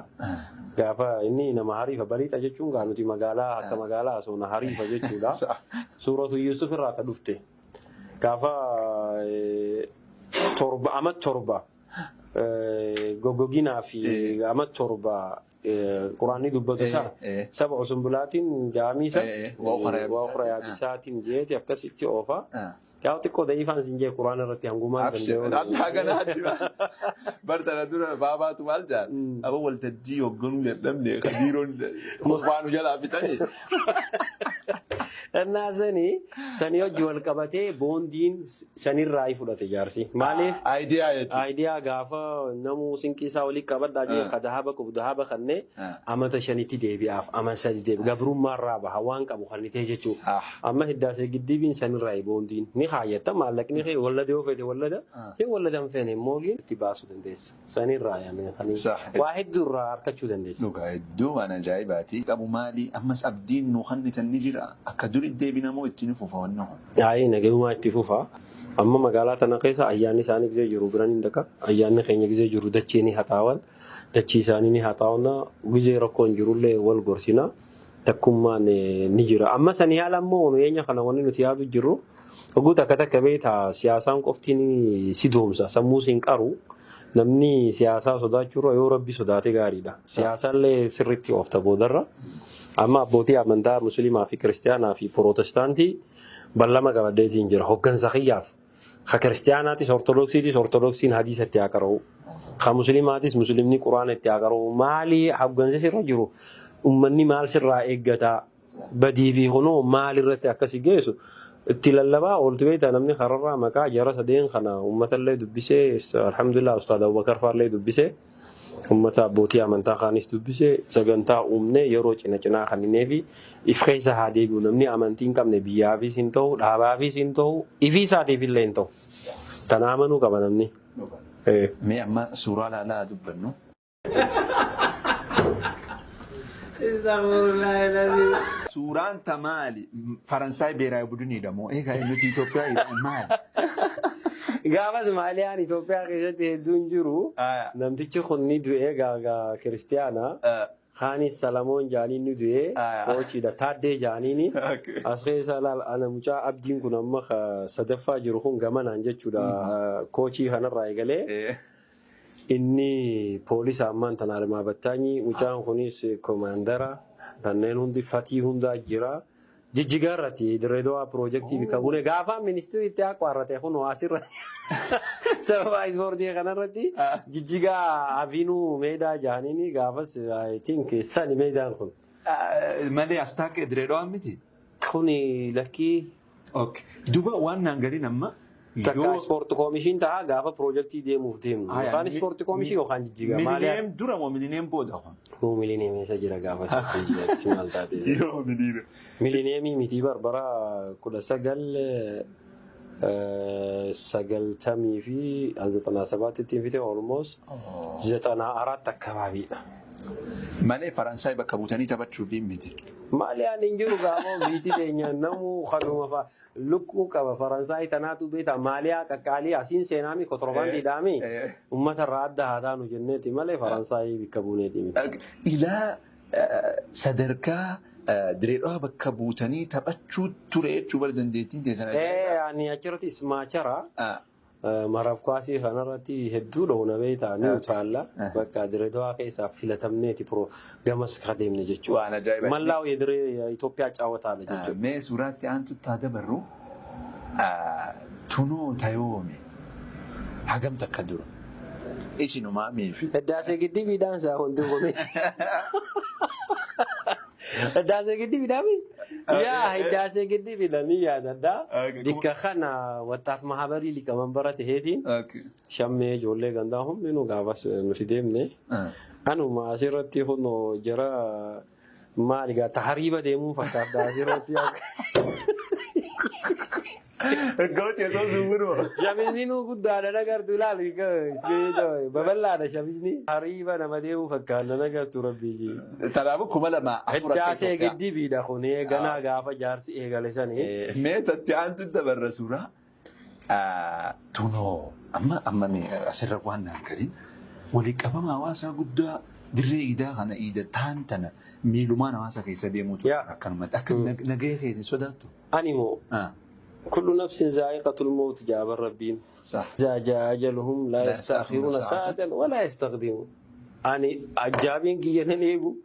Gaafa inni nama hariifa baliixa jechuun gaa nuti magaalaa akka magaalaa osoo hariifa jechuudha. Suuratu Yusuf irraa ta dhufte. Gaafa torba ama torba goggoginaa fi ama torba quraanni dubbatu isaa saba sumbulaatiin jaamiisa waa ukra yaabisaatiin jeeti akkasitti oofa. Yaa xiqqoo da'ifaan sin jee quraana irratti hangumaan danda'u. Allah ganaati. Bartana dura baabaatu maal jaal? Aba waltajjii hoogganuu dadhabne Khadiroon waan jalaa fixanii. Innaa sanii hojii wal qabatee boondiin sanirraa fudhate jaarsi. Maaliif? Aayidiyaa jechuudha. Aayidiyaa gaafa namuu sinqii isaa walii qabadhaa jee dahaba qabu dahaba kannee amata shanitti deebi'aaf ama sadi deebi'a gabrummaarraa baha waan qabu kannitee jechuudha. Amma hiddaasee giddibiin sanirraa boondiin ni kaayyata maallaqni kee wallada yoo fedhe wallada yoo wallada hin feene immoo itti baasuu dandeessa. Sanirraa waa hedduurraa harkachuu dandeessa. Dhugaa hedduu waan ajaa'ibaati. Qabu maali ammas abdiin nu kennitan ni jira akka duri deebina moo ittiin fufa wanna kun? Yaa'ii nagayumaa itti fufa. Amma magaalaa tana keessa ayyaanni isaanii gisee jiru biran hin dhaqa. Ayyaanni keenya gisee jiru dachee ni haxaawan. Dachii isaanii ni haxaawana. Gisee rakkoon jirullee wal gorsina. Takkummaan ni jira. Amma sanii haala immoo nu eenyu kana wanni nuti yaadu jirru. Oguu takka takka beektaa siyaasaan qoftiin si doomsa. Sammuu si hin qaru. Namni siyaasaa sodaachuurra yoo rabbi sodaate gaariidha. Siyaasaallee sirriitti oofta boodarra. Amma abbootii amantaa musliimaa fi kiristiyaanaa fi pirootestaantii ballama qabadheetiin jira. Hoggansa kiyyaaf. Ka kiristiyaanaatis ortodoksiitis ortodoksiin hadiisa itti haa qara'u. Ka musliimaatis musliimni quraana itti haa qara'u. Maali hoggansi sirra jiru? Uummanni maal sirraa eeggata? Badii fi kunoo maal irratti akkasi geessu? Itti lallabaa ooltu beektaa namni kararraa maqaa jara sadeen kana uummatallee dubbisee alhamdulillah ustaad Abubakar faallee dubbisee uummata abbootii amantaa kaanis dubbisee sagantaa uumnee yeroo cina cinaa kaninee fi if keessa haa deebi'u namni amantii hin qabne biyyaafis hin ta'u dhaabaafis hin ta'u ifii isaatiif illee hin ta'u. Kana amanuu qaba namni. Mee amma suuraa laalaa dubbannu. Suuraan ta maali? Faransaay beeraa buduniidha moo? Egaa nuti Itoophiyaa maali? Gaafas Maaliyaan Itoophiyaa keessatti hedduun jiru. Namtichi kun ni du'ee gaagaa kiristiyaana. Kaanis Salamoon jaaniin ni du'ee koochiidha. Taaddee jaaniini. As keessa laal ana mucaa abdiin kun amma sadaffaa jiru kun gamanaan jechuudha. Koochii kanarraa eegalee. Inni poolisa ammaan tana Almaa Battaanyi mucaan kunis koomaandara kanneen hundi fatii hundaa jira. Jijjigaa irratti Dirreedawaa piroojeektii bika bune gaafa ministirii itti aqwaarrate kun asirra sababa ispoortii kanarratti jijjigaa aviinuu meedaa jaaniini gaafas I think sani meedaan kun. Malee as taaqee Dirreedawaa miti? Kuni lakkii. Duuba waan naan galiin amma. Takka ispoortii koomishiin ta'a gaafa piroojeektii deemuuf deemnu. Yookaan ispoortii koomishii yookaan jijjigaa. Milineem dura moo milineem booda? Moo milineem eessa jira gaafa ispoortii maal taate? Yoo milineem. Milineemii miti barbara 1990 fi 97 ittiin fite almost 94 akkabaabiidha. Malee Faransaay bakka buutanii taphachuuf miti. Maaliyaan hin jiru gaafa biitii teenya namuu kanuma fa'a lukkuu qaba Faransaay tanaatu beektaa maaliyaa qaqqaalii asiin seenaami kotorbaandiidhaami uummata irraa adda haa taanu jenneeti malee Faransaay bakka buuneeti miti. Ilaa sadarkaa Direedhaa bakka buutanii taphachuu ture jechuu bara dandeettiin teessan. Ani achirratti ismaachara. Maraaf kwaasii kanarratti hedduu dhoona beektaa ni utaalla. Bakka Direedhaa keessaa filatamneeti gamas ka deemne jechuudha. Waan ajaa'iba. Mallaa'u yediree Itoophiyaa caawwataadha jechuudha. Mee suuraatti aantu taa dabarru tunoo tayoome hagam takka dura. Isinumaa miifi. Heddaasee giddibiidhaan isaa wanti kun. Heddaasee giddibiidhaan yaa heddaasee giddibiidhaan ni yaadadha. Bikka kana wattaat mahabarii liqamanbara taheetiin shammee ijoollee gandaa hundinuu gaafas nuti deemne. Anuma asirratti kunoo jara maali gaa tahariiba deemuun fakkaata asirratti. Gooti osoo suuruma. Shamisni nu guddaadha nagartu ilaali babal'aadha shamisni. Hariiba nama deemu fakkaata nagartu rabbii. Kanaafuu 2004 Heddaasee giddibiidha kun ganaa gaafa jaarsi eegale sani. Mee tatti aantu dabarra suuraa. Tunoo amma amma asirra waan naan galiin walii qabama hawaasaa guddaa dirree iidaa kana iida taan tana miilumaan hawaasa keessa deemuutu akkanumatti akka nagaya keessa sodaattu. Ani moo. كل نفس ذائقة الموت جاب الربين. صح. إذا جاء أجلهم لا يستأخرون ساعة ولا يستقدمون. أنا أجابين كي ينيجو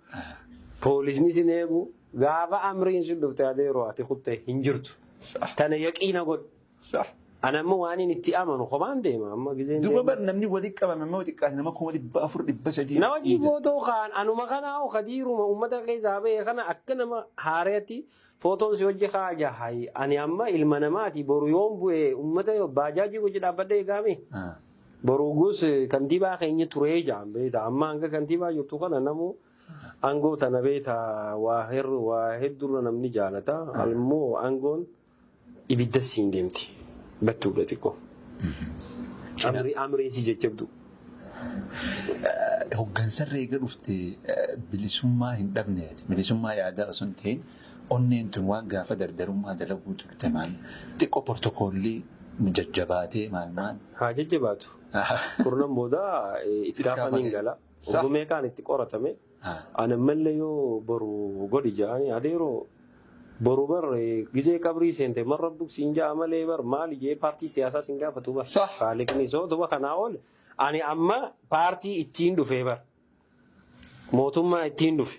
بوليس نيجو غابة أمرين سلوك تاديرو أتخطة هنجرت. صح. تنا يقين أقول. صح. أنا مو أني نتأمن وخبان ديما أما قلنا. دوبا نمني وليك أما ما وديك أنا ما كون ولي بأفر بس أدي. نواجي فوتو خان أنا ما خان أو خدير وما أمتا كيس هذا خان أكن ما هاريتي فوتو سيوجي خاجة هاي أنا أما المناماتي بريوم بوي أمتا باجاجي وجد أبدا يقامي. بروجوس كنتيبا خيني تريجا بيتا أما أنك كنتيبا يبتوكنا نمو أنغو تنبيتا واهر واحد دور نمني جالتا المو أنغون يبدأ سيندمتي. بتولدكم. أمري سيجي تبدو. Hoggansarra eega dhufte bilisummaa hin dhabneeti. Bilisummaa yaadaa osoo hin ta'in onneen tun waan gaafa dardarummaa dalaguu turte maal xiqqoo portokoolii jajjabaatee maal maal. Haa jajjabaatu. Kurnan booda itti gaafaniin gala. Ogumee kaan itti qoratame. Ana mallee yoo boru godhi ja'anii adeeroo boru bar gizee qabrii seente marra buksiin ja'a malee bar maali jee paartii siyaasaa sin gaafatu bar. Haaliqni soo tuba kanaa ol Ani amma paartii ittiin dhufee bara. Mootummaa ittiin dhufe.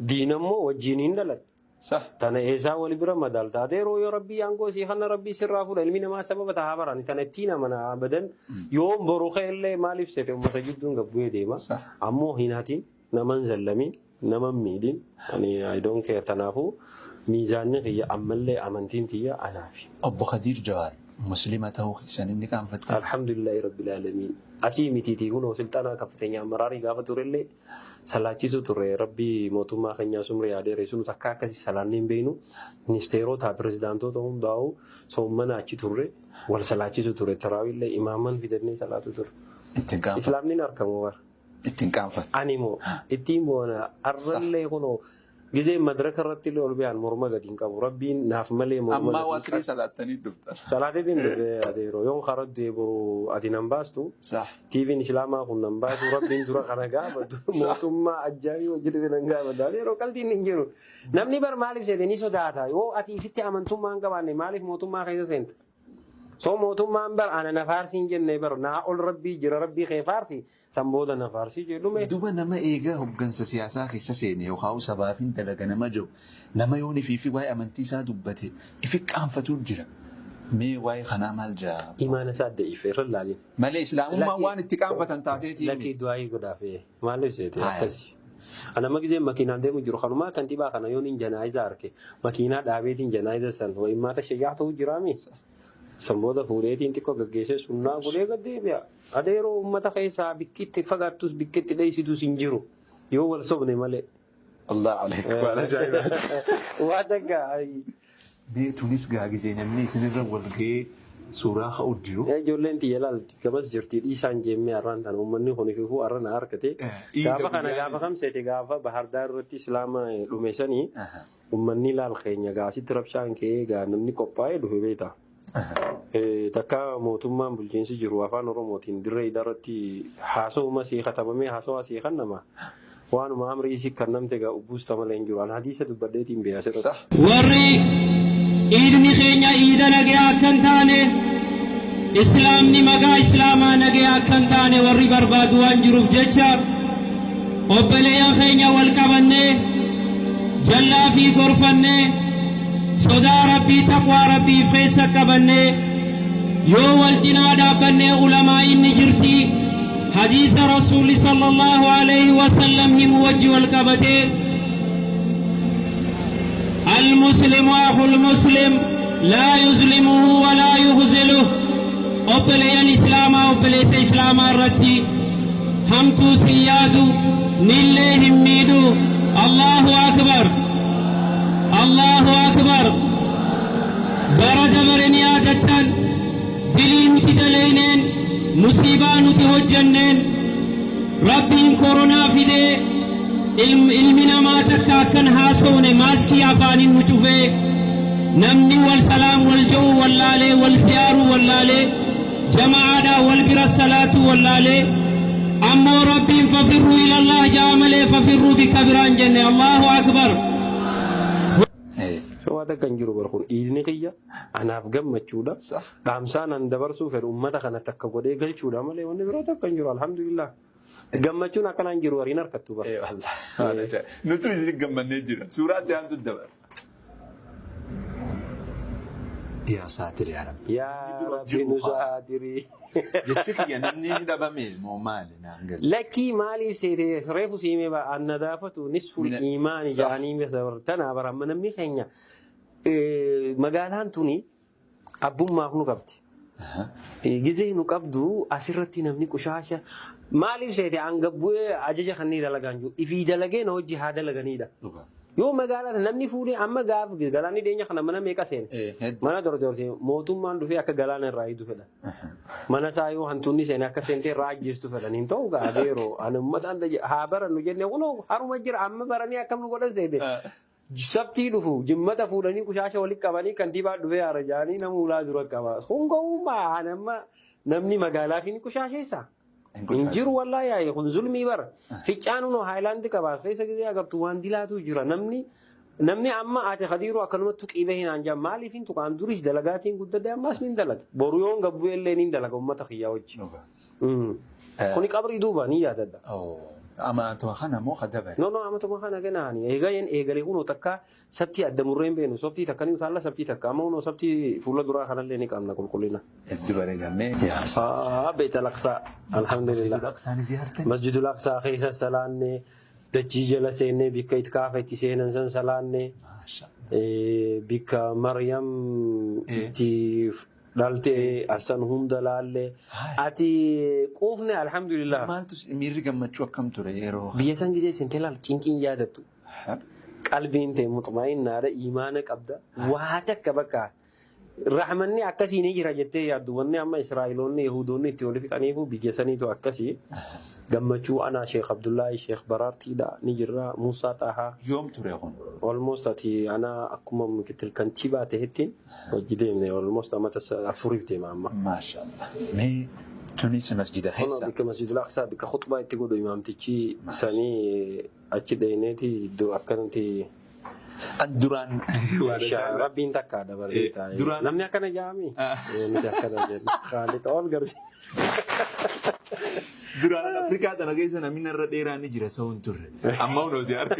Diinammoo wajjin hin dalagu. Sah. Tana eessaa wal bira madaalta. Adeeroo yoo rabbii aangoo sii kana rabbii sirraa fuudha ilmi namaa sababa tahaa barani. Tana ittiin amana abadan yoo boru illee maaliif seete uummata jidduun gabbu'ee deema. Sah. Ammoo hin hatiin nama hin zallamiin nama hin miidhin. Ani I don't care tanaafuu miizaanni kiyya ammallee amantiin tiyya anaafi. Obbo Khadiir Jawaar Muslima ta'uu keessan inni qaanfattan. Alhamdulillahi rabbil aalamiin. Asii mitiitii kunoo silxanaa kaffiteenyaa amaraarii gaafa turellee salaachisu turre rabbii mootummaa keenyaa sumri yaadeere sun takka akkasii salaannee hin beeknu ministeerota pirezidaantoota hundaa'u soommana achi turre wal salaachisu ture taraawiillee imaaman fidannee salaatu ture. Ittiin qaanfatu. Islaamni hin argamu bara. Ittiin qaanfatu. Ani moo ittiin boona arrallee kunoo gizee madraka irratti illee ol ba'an morma gadi hin qabu rabbiin naaf malee morma Ammaa gadi hin qabu. wasrii salaattanii dhuftan. Salaateetiin dhufe adeeroo yoon karaa deebi'u ati nan baastu. Sah. TV'n Islaamaa kun nan baasu rabbiin dura kana gaafatu mootummaa ajaa'iba hojii dhufe nan gaafatu yeroo qalbiin hin jiru. Namni bar maaliif seete ni sodaata yoo ati ifitti amantummaa hin qabaanne maaliif mootummaa keessa seenta? So mootummaan bar ana na faarsi hin jenne bar naa ol rabbii jira rabbii kee faarsi san booda na faarsi jedhume. Duba nama eegaa hoggansa siyaasaa keessa seene yookaan sabaaf hin dalaga nama jiru nama yoon ifii fi waa'ee amantii isaa dubbate ifi qaanfatu jira. Mee waa'ee kanaa maal jaa? Imaana isaa adda ife irra laalin. Malee islaamummaan waan itti qaanfatan taateetii Lakkii du'aayii godhaaf maaliif seete Haaya. akkasi. Ana magizee makiinaan deemu jiru kanumaa kantiibaa kana yoon hin janaayiza arke makiinaa dhaabeetiin janaayiza san wayimmaata shayyaa ta'uu jiraami. San booda fuudheetiin xiqqoo gaggeessee sunnaa godhee gad deebi'a. Adeeroo uummata keessaa bikkitti fagaattus bikkitti dheessitus hin jiru yoo wal sobne malee. Allah aleek waan ajaa'ibaati. Waa takka Mee tunis gaagizee namni isinirra wal ga'ee suuraa ka'u jiru. Ijoolleen tiyya laal gamas jirti dhiisaan jeemmee har'aan tana uummanni kun ififuu har'a na harkate. Gaafa kana gaafa kamseete gaafa Bahardaar irratti islaama dhume sanii uummanni laal keenya gaasitti rabshaan ka'ee gaa namni qophaa'ee dhufe beekta. Takka mootummaan bulchiinsi jiru afaan Oromootiin dirree irratti haasawuma sii katabamee haasawaa sii kannama. Waanuma amrii sii kannamte gaa ubbuusta malee hin jiru. An hadiisa dubbadheetiin beekaa asirratti. Sah. Warri iidni keenya iida nagayaa akka hin taane islaamni maqaa islaamaa nagayaa akka hin taane warri barbaadu waan jiruuf jecha obboleeyyan keenya wal qabannee jallaa fi gorfannee sodaa rabbii taqwaa rabbii keessa qabannee yoo wal cinaa dhaabbannee ulamaa inni jirti hadiisa rasuulli sallallahu alaihi wasallam himu wajji wal qabatee المسلم أخو المسلم لا يظلمه ولا يخذله obboleeyyan islaamaa obboleessa islaamaa irratti hamtuu sin yaadu nillee hin miidhu. Allahu akbar, Allahu akbar. Bara dabare ni yaadattan dilii nuti dalayneen musiibaa nuti hojjanneen rabbiin koronaa fidee ilmi namaa takka akkan haasofne maaskii afaaniin nu cufee namni wal salaam wal ja'u wallaalee wal ziyaaruu wallaalee jamaadhaa wal bira salaatu wallaalee ammoo rabbiin fafirruu ilallah ja'a malee fafirruu bikka biraan jenne. Allahu akbar. Waa takka hin jiru bar kun iidni kiyya anaaf gammachuudha. Sah. Dhaamsaan an dabarsuu fedhu uummata kana takka godhee galchuudha malee wanni biroo takka hin jiru alhamdulillah. Gammachuun akkanaan jiru horiin harkattu bara. Wallah. Waan ajaa'iba. Nutu isin gammannee jira. Suuraatti aantu dabala. Yaa saatir yaa Rabbi. Yaa Rabbi nu saatirii. Jechi kiyya namni ni dhabame moo maali naan galu? Lakkii maaliif seete reefu siimee ba'a annadaafatu nisful iimaani jedhanii tanaa bara amma namni keenya magaalaan tuni abbummaaf nu qabdi. Gizee nu qabdu asirratti namni qushaasha maaliif seete an gabbu'ee ajaja kanneen dalagaan jiru ifii dalagee na hojii haa dalaganidha. Dhugaa. Yoo magaalaa namni fuudhee amma gaaf galaanni dhiyeenya kana mana meeqa seene? Hedduu. Mana dordorsee mootummaan dhufee akka galaana irraa hiitu fedha. Mana isaa yoo hantuunni seene akka seentee irraa ajjeestu fedhan hin ta'u gaa yeroo ani uummataan haa barannu jennee kunoo haruma jira amma baranii akkam nu godhan seete. Sabtii dhufu jimmata fuudhanii qushaasha walitti qabanii kantiibaa dhufee haara jaanii nama ulaa dura qaba. Kun gowwummaa ani amma namni magaalaa fi qushaasheessa. Hin jiru wallaahi yaa'i kun zulmii bara. Ficcaan haayilaandii qabaas keessa gisee agartu waan dilaatu jira namni namni amma ati Khadiiruu akkanumatti tuqii bahee naan jaa maaliif hin tuqaan duris dalagaatiin guddadde ammaas ni dalaga. Boru yoon gabbuu illee ni dalaga uummata kiyyaa wajji. Dhugaa. Kuni qabrii duuba ni yaadadha. Amatuma kana moo kadabare? No, amatuma kana kanaani. Eegaleen eegalee kunoo takka sabtii adda murreen beenu sabtii takka ni utaalla sabtii takka amma kunoo sabtii fuula duraa kanallee ni qabna qulqullina. Hedduu bareedamee. Beet al-Aqsaa. Alhamdulillah. Masjidul Aqsaa ni ziyaartan? Masjidul Aqsaa keessa salaanne dachii jala seennee bikka itkaafa itti seenan san salaanne bikka Maryam itti dhalte asan hunda laalle ati quufne alhamdulillah. Maaltu miirri gammachuu akkam ture yeroo? Biyya san gisee sintee laal cinqiin yaadattu. Qalbiin ta'e mutmaa'innaadha imaana qabda waa takka bakka rahmanni akkasii ni jira jettee yaaddu wanni amma Israa'eloonni Yahudoonni itti wal fixaniifu biyya saniitu akkasii gammachuu anaa Sheekh Abdullaahi Sheekh Baraartiidha ni jirra Muusaa Xahaa. Yoom ture kun? Almost ati anaa akkuma mikitil kantiibaa ta'ettiin hojii deemne almost amata afuriif deema amma. Maashaallah. Mee tunis masjida keessa? Bikka masjidul Aqsaa bikka khutbaa itti godhu imaamtichi sanii achi dheeneeti iddoo akkanatti. Duraan Rabbiin takka dabalee taa'ee. Namni akkana jaami. Nuti akkana jenna. Khaalid ol garsi. Duraan Afrikaa tana keessa namni narra dheeraa ni jira sa'uun turre. Amma hunoo si arga.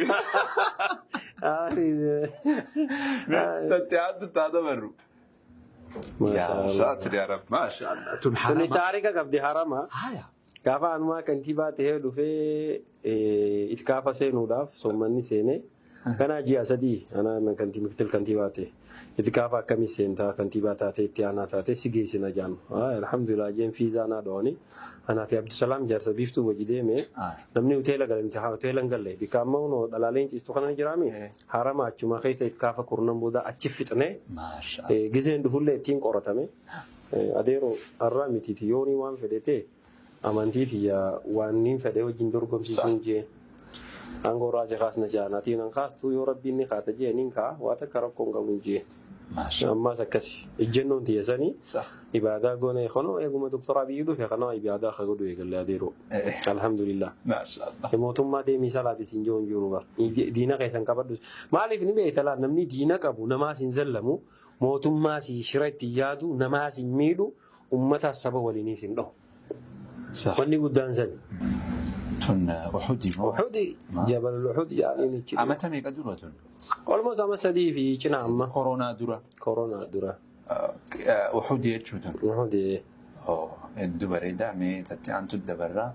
Tattee haaddu taata barru. Yaa saatir yaa Rabbi. Maashaallah. Tun harama. Tuni taarika qabdi harama. Gaafa anumaa kantiibaa ta'ee dhufee itkaafa seenuudhaaf soommanni seenee. Kana ji'a sadii anaan mikitil kantiibaa ta'e itkaafa akkamii seentaa kantiibaa taatee itti aanaa taatee si geessina jaanu. Alhamdulillah jeen fiizaa naa dho'ani. Anaa fi Abdusalaam jaarsa biiftuu wajji deeme namni hoteela gale miti hoteela hin galle bikka amma hunoo dhalaaleen ciistu kana jiraami harama achuma keessa itkaafa kurnan booda achi fixne gizeen dhufullee ittiin qoratame adeeroo har'aa mitiiti yoonii waan fedhe ta'e amantiiti waan niin fedhe wajjin dorgomsiisuun jee. Aangoo raasii kaasna jaanaatiin an kaastu yoo rabbiin ni kaata jee niin kaa waa takka rakkoon qabu jee. Ammaas akkasi ejjennoon tiyyasanii ibaadaa goone kanoo eeguma doktor Abiyyi dhufe kanoo ibaadaa ka godhu eegalle adeeroo. Alhamdulillah. Mootummaa deemii salaati siin jiru hin jiru bara. Diina keessan qabadhu. Maaliif ni beekta laa namni diina qabu namaas hin zallamu mootummaas shira itti yaadu namaas hin miidhu uummataas saba waliiniis hin dhahu. Wanni guddaan sani. Tun Uhudi moo? Uhudi jabal Uhud yaani ni. Amata meeqa dura tun? Almost ama sadii fi cina amma. Koronaa dura. Koronaa dura. Uhudi jechuudha. Uhudi. Hedduu bareedaa mee tatti aantu dabarraa.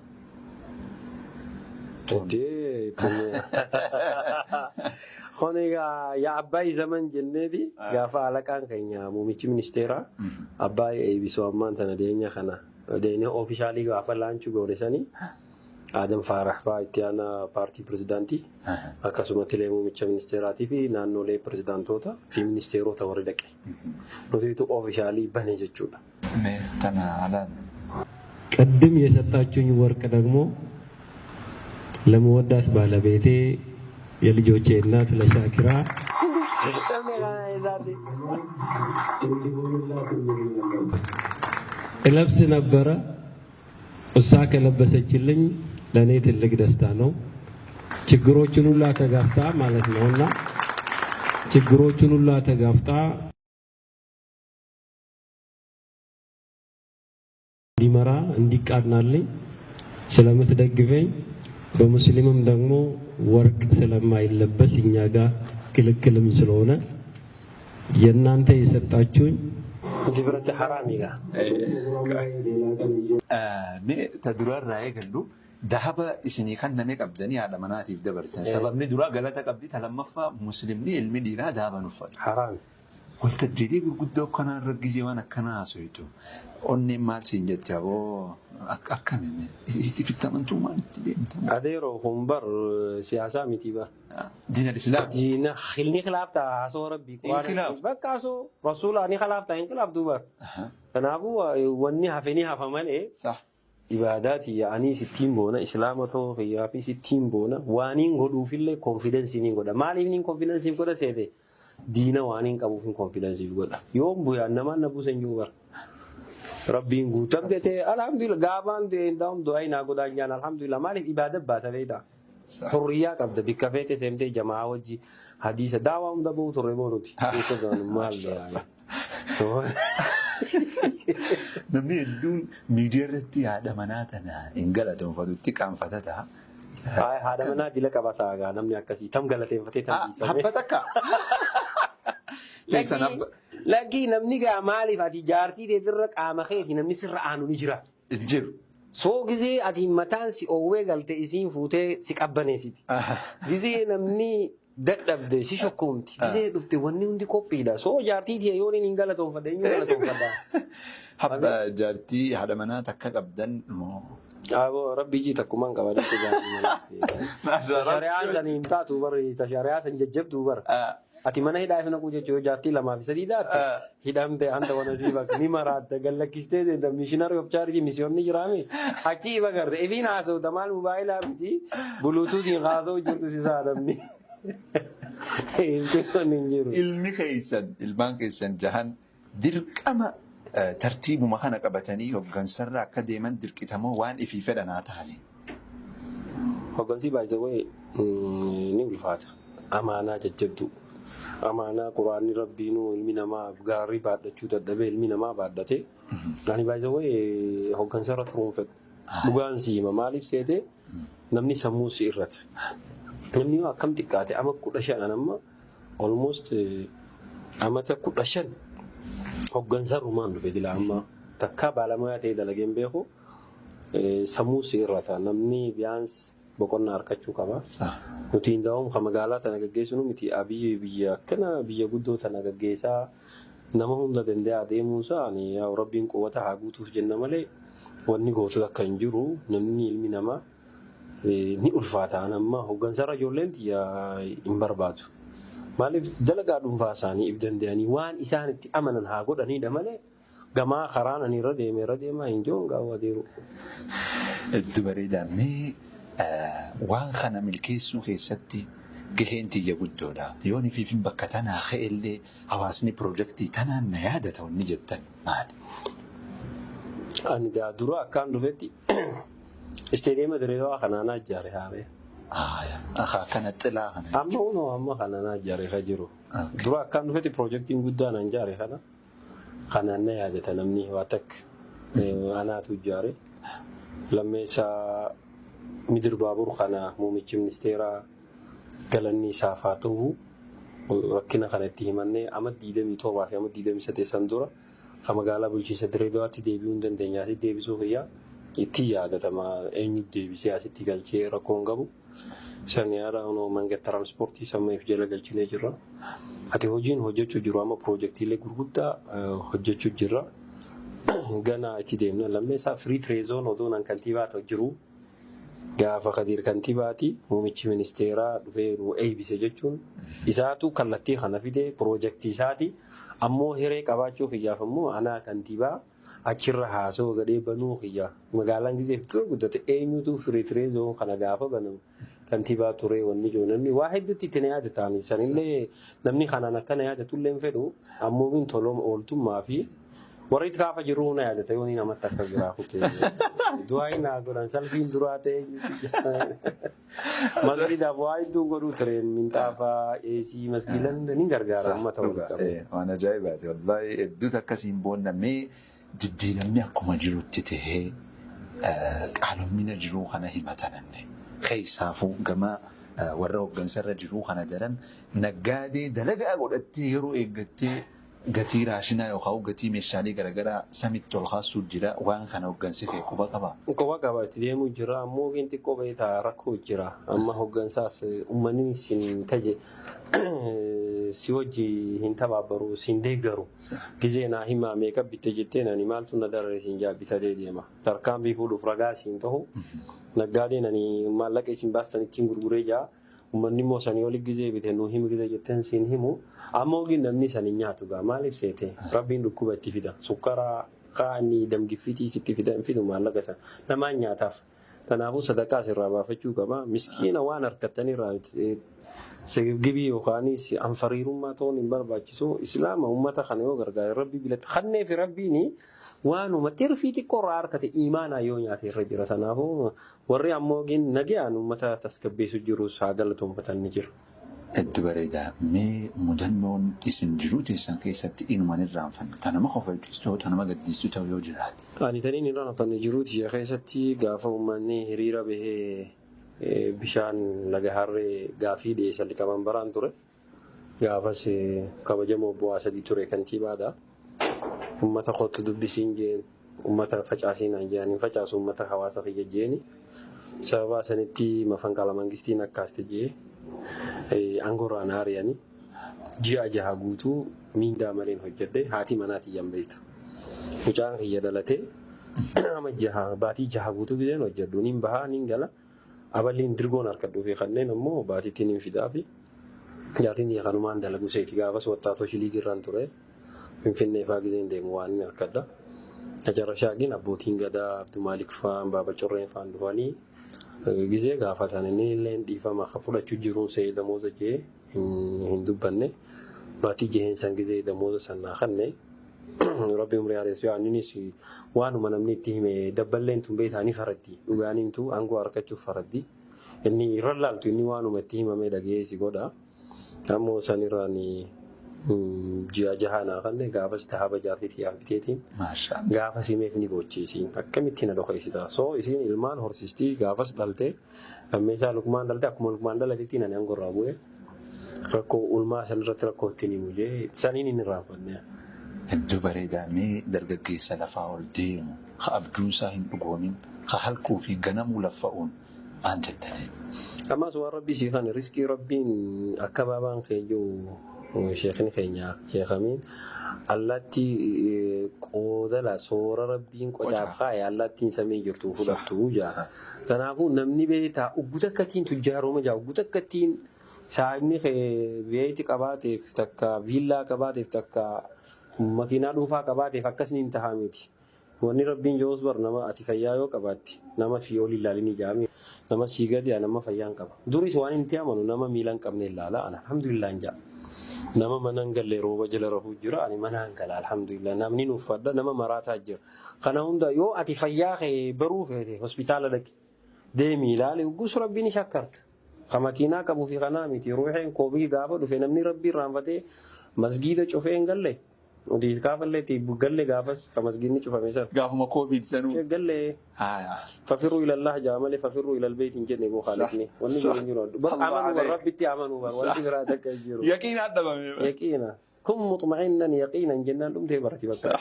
Kun egaa yaa Abbaay zaman jenneeti gaafa alaqaan keenya muummichi ministeeraa Abbaay eebbisuu ammaan tana dhiyeenya kana dhiyeenya oofishaalii gaafa laanchuu goone sanii Adam Faarax fa'aa itti aanaa paartii pirezidaantii akkasumatti illee muummicha ministeeraatii fi naannolee pirezidaantoota fi ministeerota warri dhaqe. Nutiitu oofishaalii bane jechuudha. ቅድም የሰጣችሁኝ ወርቅ ደግሞ ለመወዳት ባለቤቴ የልጆቼ እናት ለሻኪራ እለብስ ነበረ። እሷ ከለበሰችልኝ ለእኔ ትልቅ ደስታ ነው። ችግሮችን ሁላ ተጋፍጣ ማለት ነውና ችግሮችን ሁላ ተጋፍጣ እንዲመራ እንዲቃናልኝ ስለምትደግፈኝ በሙስሊምም ደግሞ ወርቅ ስለማይለበስ እኛ ጋር ክልክልም ስለሆነ የእናንተ የሰጣችሁኝ ጅብረት ሐራም ይጋ mee ta durarraa eegallu dahaba isinii kan namee qabdanii haadha manaatiif dabarsan. Sababni duraa galata qabdi ta lammaffaa muslimni ilmi dhiiraa dahaba uffata. Haraam. Waltajjiilee gurguddoo akkanaa irra gizee waan akkanaa haasoftu. Onneen maal siin jette aboo akkami itti amantummaan itti deemta. Adeeroo kun bar siyaasaa miti bar. Diina Islaam. Diina ni khilaafta haasoo rabbii. Bakka haasoo rasuulaa ni khilaafta hin khilaaftu bar. Kanaafuu wanni hafe ni hafa malee. Ibaadaati yaa'anii sittiin boona islaama ta'uu kiyyaa fi sittiin boona waaniin godhuufillee konfidensii ni godha. Maaliif ni konfidensiif godha seete? Diina waaniin qabuuf hin konfidensiif godha. Yoom bu'aan namaan na buusan jiru bara. Rabbiin guutamte ta'e alhamdulillah gaafaan du'e hin daa'um du'aa naa godhaan jaan alhamdulillah maaliif ibaada baata beektaa? Hurriyaa qabda bikka feete seemtee jamaa wajji hadiisa daawaa hunda ba'u turre boonuti. Maal Namni hedduun miidiyaa irratti haadha manaa tana hin galatoonfatutti qaanfata ta'a. Haadha manaa dila qaba saagaa namni akkasii tam galateeffatee tam dhiisame. Habba takka. Lakkii namni gaa maaliif ati jaartii teetirra qaama keeti namni sirra aanu ni jira. Hin jiru. Soo gizee ati mataan si oowwee galte isiin fuutee si qabbaneessiti. Gizee namni dadhabde si shokkoomti. Gizee dhufte wanni hundi qophiidha. Soo jaartii tiyya yoon hin galatoonfadha eenyu galatoonfadha. Habba jaartii haadha manaa takka qabdan moo? Aboo rabbi ijji takkumaan qaba jechuudha jaartii manaa. Shari'aan san hin taatu bara shari'aa san jajjabduu bara. Ati mana hidhaa fi naquu jechuun jaartii lamaa fi sadii daatte hidhamte hanta wana sii bakka ni maraatte gallakkistee deemta missionary of charity misiyoonni jiraame achi ifa garte ifiin haasawta maal mobaayilaa miti buluutuusiin haasa'u jirtu si saadamni. Ilmi hin jiru. Ilmi keessan ilmaan keessan jahan dirqama tartiibuma kana qabatanii hooggansarra akka deeman dirqitamoo waan ifii fedhan haa ta'ani. Hooggansi baay'ee ni ulfaata. Amaanaa jajjabduu. Amaanaa quraanni rabbiinuu ilmi namaa gaarii baadhachuu dadhabee ilmi namaa baadhate. Ani baay'ee hooggansarra turuun fedhu. Dhugaan si hima maaliif seete namni sammuu si irrata. Namni yoo akkam xiqqaate ama 15 amma almost amata 15 hooggansarrumaan dhufe dila amma takka baalamoyaa ta'e dalageen beeku sammuu si irrata namni biyaans boqonnaa harkachuu qaba. Nuti hin daa'uun kan magaalaa tana gaggeessinu miti abiyyi biyya akkana biyya guddoo tana gaggeessaa nama hunda danda'aa deemuunsaa ani rabbiin quwwata haa guutuuf jenna malee wanni gootu akka hin jiru namni ilmi namaa ni ulfaata. Amma hooggansarra ijoolleen hin barbaadu. Maaliif dalagaa dhuunfaa isaanii if danda'anii waan isaan itti amanan haa godhanidha malee gamaa karaan ani irra deeme irra deemaa hin jiru gaawwa adeeru. Hedduu bareedaa mee waan kana milkeessuu keessatti gaheen tiyya guddoodha. Yoon ifiifin bakka tanaa ka'ellee hawaasni piroojeektii tanaan na yaadata wanni jettan maali? Ani gaa dura akkaan dhufetti isteediyeema Dirreedawaa kanaanaa ijaare haaree. Kana xilaa kana. Amma unoo amma kanaanaa ijaare ka jiru. Dura akkaan dhufetti piroojeektiin guddaan an ijaare kana kanaan na yaadata namni waa takka anaatu ijaare. Lammeessaa midir baabur kana muummichi ministeeraa galanni isaaf haa ta'u rakkina kana itti himannee amma 27 fi amma 28 san dura kan magaalaa bulchiinsa Dirreedawaatti deebi'uu hin dandeenye asitti deebisuu kiyya itti yaadatama eenyu deebisee asitti galchee rakkoo hin qabu. San yaada mangat tiraanspoortii sammaif jala galchinee jirra. Ati hojiin hojjechuu jiru amma piroojeektiilee gurguddaa hojjechuu jirra. Gana itti deemna lammeessaa firii tireezoon odoon an kantiibaa ta'u jiru. Gaafa Kadir kantiibaati muummichi ministeeraa dhufee nu eebbise jechuun isaatu kallattii kana fide piroojeektii isaati. Ammoo hiree qabaachuu kiyyaaf ammoo anaa kantiibaa achirra haasoo gadhee banuu kiyya. Magaalaan gisee ture guddate eenyutu firii tireezoon kana gaafa banamu kantiibaa ture wanni jiru namni waa hedduutti itti na yaadatan sanillee namni kanaan akkana yaadatullee hin fedhu ammoo min tolooma ooltummaa fi warri itti kaafa jiru na yaadata yoo namatti akka biraa kutee du'aa naa godhan salfiin duraa ta'e masgiidaaf waa hedduu godhuu ture minxaafaa eesii masgiidan ni gargaara uummata walitti qabu. Waan ajaa'ibaati wallaahi hedduutu akkasiin boonnamee jijjiiramni akkuma jirutti tahee qaaloomina jiruu kana himatananne keessaafuu gama warra hooggansarra jiruu kana daran naggaadee dalagaa godhattee yeroo eeggattee gatii raashinaa yookaan gatii meeshaalee garaagaraa samitti ol kaasuu jira waan kana hooggansi kee quba qaba. Quba qaba itti deemuu jira ammoo inni xiqqoo beektaa rakkoo jira amma hooggansaas uummanni sin taje si wajji hin tabaabaru sin deeggaru gizee naa himaa meeqa bitte jettee nani maaltu na darare sin jaabbitadee deema tarkaanfii fuudhuuf ragaa siin ta'u naggaadeen ani maallaqa isin baastan ittiin gurguree jaa. Uummanni immoo sanii oli gizee bite nuu himi gizee jetteen siin himu ammoo namni sanii nyaatu gaa maaliif seete rabbiin dhukkuba itti fida sukkaraa qaanii damgiffitii itti fida hin fidu maallaqa sana namaan nyaataaf kanaafuu sadaqaa asirraa baafachuu qaba miskiina waan harkattanirraa gibii yookaan anfariirummaa ta'uun hin barbaachisu islaama uummata kana yoo gargaare rabbi bilatti kannee fi rabbiin waanuma tirfii xiqqoo irraa harkate imaanaa yoo nyaate irra jira. Kanaafuu warri ammoo nagayaan uummata tasgabbeessu jirus haa galatoonfatan ni jira. Hedduu bareedaa. Mee mudannoon isin jiruu teessan keessatti inuman irraanfanne ta nama kofalchiistu ta'u ta nama gaddisiistu ta'u yoo jiraate. Ani taniin irraanfanne jiruu tiyya keessatti gaafa uummanni hiriira bahee bishaan laga harree gaafii dhiyeessan liqaman baraan ture. Gaafas kabajamoo bu'aa sadii ture kantiibaadha. Uummata kootu dubbisiin jeen uummata facaasiin jeen hin facaasu uummata hawaasa kiyya jeeni. Sababa sanitti mafanqala mangistiin akkaasti jee aangorraan haariyanii ji'a jaha guutuu miindaa maleen hojjedhe haati manaatii jambeeytu. Mucaan kiyya dhalatee ama jaha baatii jaha guutuu gizeen hojjedhu niin bahaa niin gala aballiin dirgoon harkadhuu fi kanneen ammoo baatiitti niin fidaa fi jaartiin tiyya kanumaan dalagu seeti gaafas wattaatoo shiliigirraan ture Finfinnee faa gizeen deemu waan hin harkadha. Acarrashaagin abbootiin gadaa Abdumaalik faan Baaba Correen faan dhufanii gizee gaafatan inni illee dhiifama akka fudhachuu jiruun se'ee damooza jee hin dubbanne baatii jeheen san gizee damooza san naa kanne Rabbi umrii haaressu innis waanuma namni itti hime dabballeen tun beektaa ni faraddi dhugaan himtu aangoo harkachuuf faraddi inni irra laaltu inni waanuma itti himame dhaga'ee si godha ammoo san irraan ji'a jaha naa kanne gaafas tahaba jaartii tiyyaaf biteetiin gaafa simeef ni bochiisiin akkamitti na dhokeessita soo isiin ilmaan horsiistii gaafas dhalte lammeessaa lukmaan dhalte akkuma lukmaan dhalatetti nani aangorraa bu'e rakkoo ulmaa san irratti rakkoo ittiin himu jee saniin hin irraanfanne. Hedduu bareedaa. Mee dargaggeessa lafaa ol deemu ka abjuunsaa hin dhugoomin ka halkuu fi ganamuu laffa'uun maal jettanii? Ammas waan rabbi sii kan riskii rabbiin akka baabaan keenya sheekni keenya sheekamiin allaatti qoodala soora rabbiin qocaaf kaa'e allaattiin samii jirtu fudhattu jaa. Kanaafuu namni beektaa ugguu akkattiin tujjaaroma jaa ugguu akkattiin saayibni beeyti qabaateef takka viillaa qabaateef takka makiinaa dhuunfaa qabaateef akkasni hin tahaa miti. Wanni rabbiin joos bar nama ati fayyaa yoo qabaatti nama fi ol ilaalin ijaame nama sii gadi nama fayyaa hin qaba. Duris waan hin amanu nama miila hin qabne ilaala ana alhamdulillah hin jaa. Nama mana hin galle rooba jala rafuu jira ani mana hin gala alhamdulillah namni nu uffadha nama maraataa jira. Kana hunda yoo ati fayyaa kee baruu feete hospitaala dhaqi deemi ilaali gus rabbiin shakkarta. Ka makiinaa qabuu fi kanaa miti ruuxeen koobii gaafa dhufe namni rabbii irraanfatee masgiida cufee hin galle. Nuti gaafallee itti galle gaafas ka masgiidni cufame sana. Gaafuma koovid sanuu. Galle. Fafiruu ilallah jaa malee fafiruu ilal beeyt hin jenne boo khaalifni. Wanni jiru hin jiru. Bar amanuu bar rabbitti amanuu bar wanti biraa takka hin jiru. Yaqiinaan dhabame. Yaqiina. Kun mutma'inan yaqiinan jennaan dhumtee barati bakka.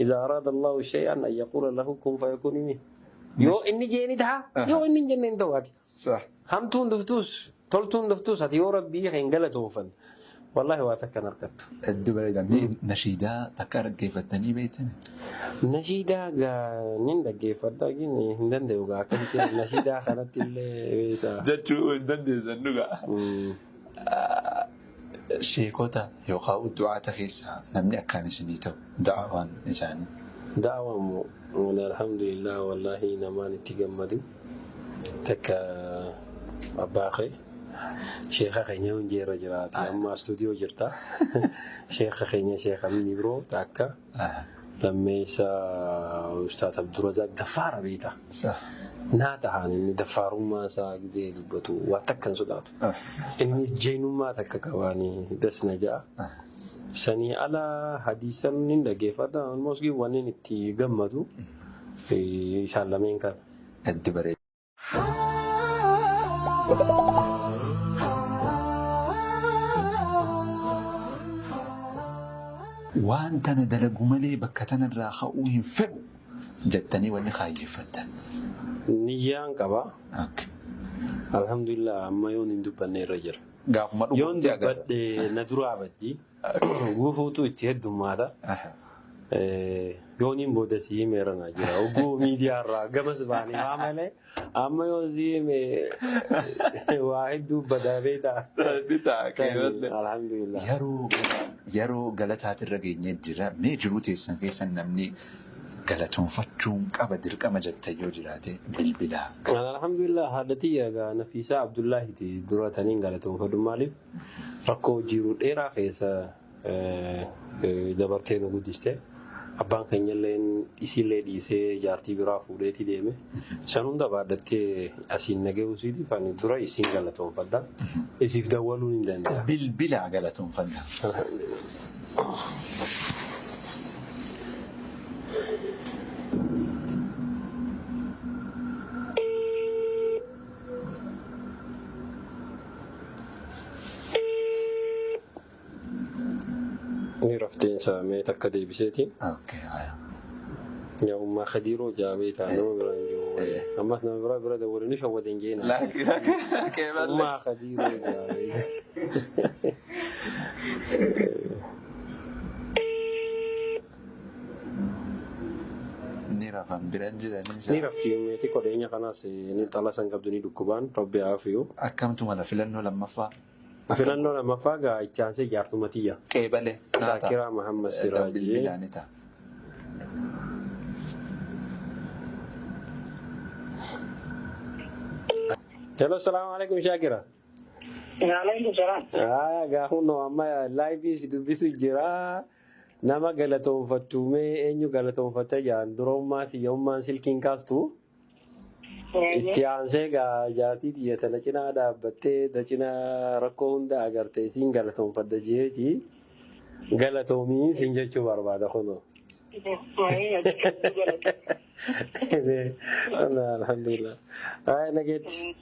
Iza araada Allahu shay'an an yaquula lahu kun fayakun himi. Yoo inni jeeni ta'a yoo inni hin jenne hin ta'u ati. Hamtuun dhuftus toltuun dhuftus ati yoo rabbii hin galatoonfanne. Wallahi waa takkan harkattu. Hedduu bareeda. Mee nashiidaa takka dhaggeeffattanii beektan? Nashiidaa nin dhaggeeffadha hin danda'u gaa akkasitti nashiidaa kanatti illee beektaa. Jechuu hin dandeessan dhugaa. Sheekota yookaan du'aata keessaa namni akkaan isinii ta'u da'awaan isaanii. Da'awaan alhamdulillah wallahi namaan itti gammadu takka abbaa kee. Sheekha keenya hundeerra jiraate amma istuudiyoo jirta. Sheekha keenya Sheekha Amin Ibroo takka lammeessa Ustaaz Abdurrazaaq Daffaara beekta. Naa tahaan inni daffaarummaa isaa gizee dubbatu waan takka hin sodaatu. Innis jeenummaa takka qabaanii dasna ja'a. Sanii ala hadiisan ni dhaggeeffata. Almost wanni itti gammadu isaan lameen kana. Hedduu bareeda. Waan tana dalagu malee bakka tanarraa ka'uu hin fedhu jettanii wanni kaayyeeffattan. Niyyaan qaba. Alhamdulillah amma yoon hin dubbanne irra jira. Gaafuma Yoon dhugumatti agarra. dubbadhe na duraa baddi. Guufuutu itti heddummaata. Yooniin booda si himeera na jira. Oguu miidiyaarraa gamas baanee waa malee amma yoo si hime waa hedduu badaa beektaa. Alhamdulillah. Yeroo galataatirra geenyee jira. Mee jiruu teessan keessan namni galatoonfachuun qaba dirqama jettan yoo jiraate bilbilaa. Alhamdulillah haadha tiyya egaa Nafiisaa Abdullaahiti dura taniin galatoonfadhu maaliif rakkoo jiruu dheeraa keessa dabartee nu guddiste. Abbaan keenya illee isiillee dhiisee jaartii biraa fuudheeti deeme. San hunda baadhattee asiin nagahuu isiitiif ani dura isiin galatoonfadha. Isiif dawwaluun hin danda'a. Bilbilaa galatoonfadha. Ni rafteensa mee takka deebiseeti. Okay, haya. Yaa ummaa Khadiiroo jaabee ta'a nama biraan jiru. Ammas nama biraa bira dawwalee ni shawwateen jeena. Ummaa Khadiiroo jaabee. Ni rafan biraan jiranii. Ni rafti meetii qodheenya kanaas ni xala san qabdu ni dhukkubaan rabbi haa Akkamtu mala filannoo lammaffaa? Filannoo lammaffaa gaa ichaansee jaartuma tiyya. Qeebale. Zaakiraa Mahammad Siraajii. Bilbilaani ta'a. Hello, salaamu alaikum Shaakira. Waalaikum salaam. Gaa kunoo amma laayivii si dubbisu jira. Nama galatoonfattu mee eenyu galatoonfatta jaan dura ummaa tiyya ummaan silkiin kaastu. Itti aansee gaa jaartii tiyya tana cinaa dhaabbattee ta cinaa rakkoo hunda agartee siin galatoonfadha jeeti. Galatoomii siin jechuu barbaada kunoo. Alhamdulillah. Ay nageetti.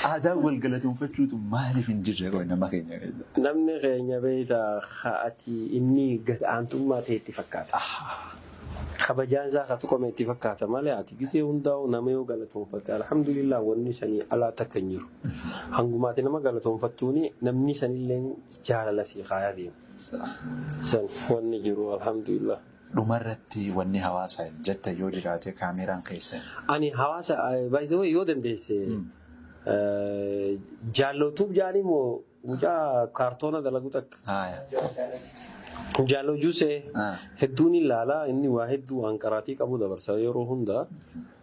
Aadaan wal galatoonfachuutu maaliif hin jirre qoy nama keenya keessa? Namni keenya beektaa ati inni gad aantummaa ta'e itti fakkaata. Kabajaan isaa ka tuqame itti fakkaata malee ati gisee hundaa'u nama yoo galatoonfatte alhamdulillah wanni sanii alaa takka hin jiru. Hangumaati nama galatoonfattuuni namni sanillee jaalala sii kaayaa deema. San wanni jiru alhamdulillah. Dhumarratti wanni hawaasa jette yoo jiraate kaameraan keessa. Ani hawaasa baay'isee yoo dandeesse jaallootuuf jaanii moo mucaa kaartoona dalagu takka. Jaalloo juusee hedduun ilaala inni waa hedduu waan qaraatii qabu dabarsa yeroo hunda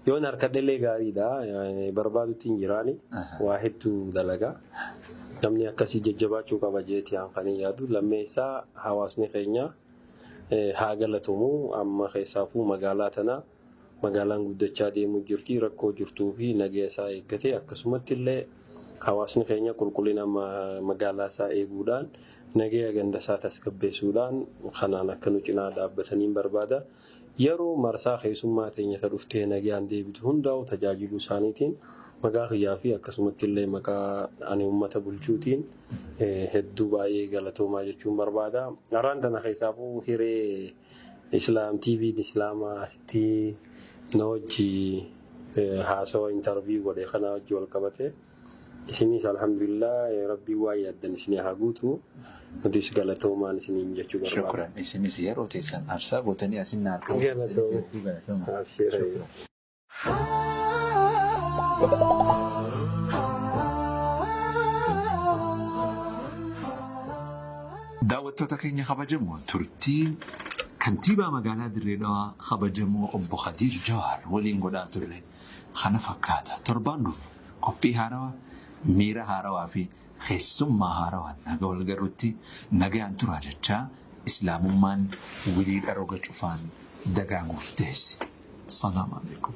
yoon harkadhellee gaariidha barbaadutti hin jiraani waa hedduu dalaga. Namni akkasii jajjabaachuu qaba jeetii hanqanii yaadu lammeessaa hawaasni keenya haa galatoomuu amma keessaafuu magaalaa tana magaalaan guddachaa deemuu jirti rakkoo jirtuu fi nagaa isaa eeggate akkasumatti illee hawaasni keenya qulqullina magaalaa isaa eeguudhaan nagaa ganda isaa tasgabbeessuudhaan kanaan akka nu cinaa dhaabbataniin barbaada. Yeroo marsaa keessummaa teenya ta dhuftee nagaan deebitu hundaa'u tajaajiluu isaaniitiin maqaa kiyyaa fi akkasumatti illee maqaa ani uummata bulchuutiin hedduu baay'ee galatoomaa jechuun barbaada. Har'aan tana keessaafuu hiree Islaam TV Islaamaa asitti na wajji haasawa intarviiyuu godhe kana wajji wal qabate. Isinis alhamdulillah rabbii waa yaaddan isinii haa guutu. Nutis galatoomaan isiniin jechuu barbaada. Shukran. Isinis yeroo teessan aarsaa gootanii asin na argamu. Galatooma. Absheera. Daawwattoota keenya kabajamoo turtii kantiibaa magaalaa Dirree Dhawaa kabajamoo obbo Khadiir Jawaar waliin godhaa turre kana fakkaata. Torbaan dhufu qophii haarawaa, miira haarawaa fi keessummaa haarawaan naga wal garuutti nagaan turaa jechaa islaamummaan wilii dharoga cufaan dagaaguuf teessi. Salaamu alaikum.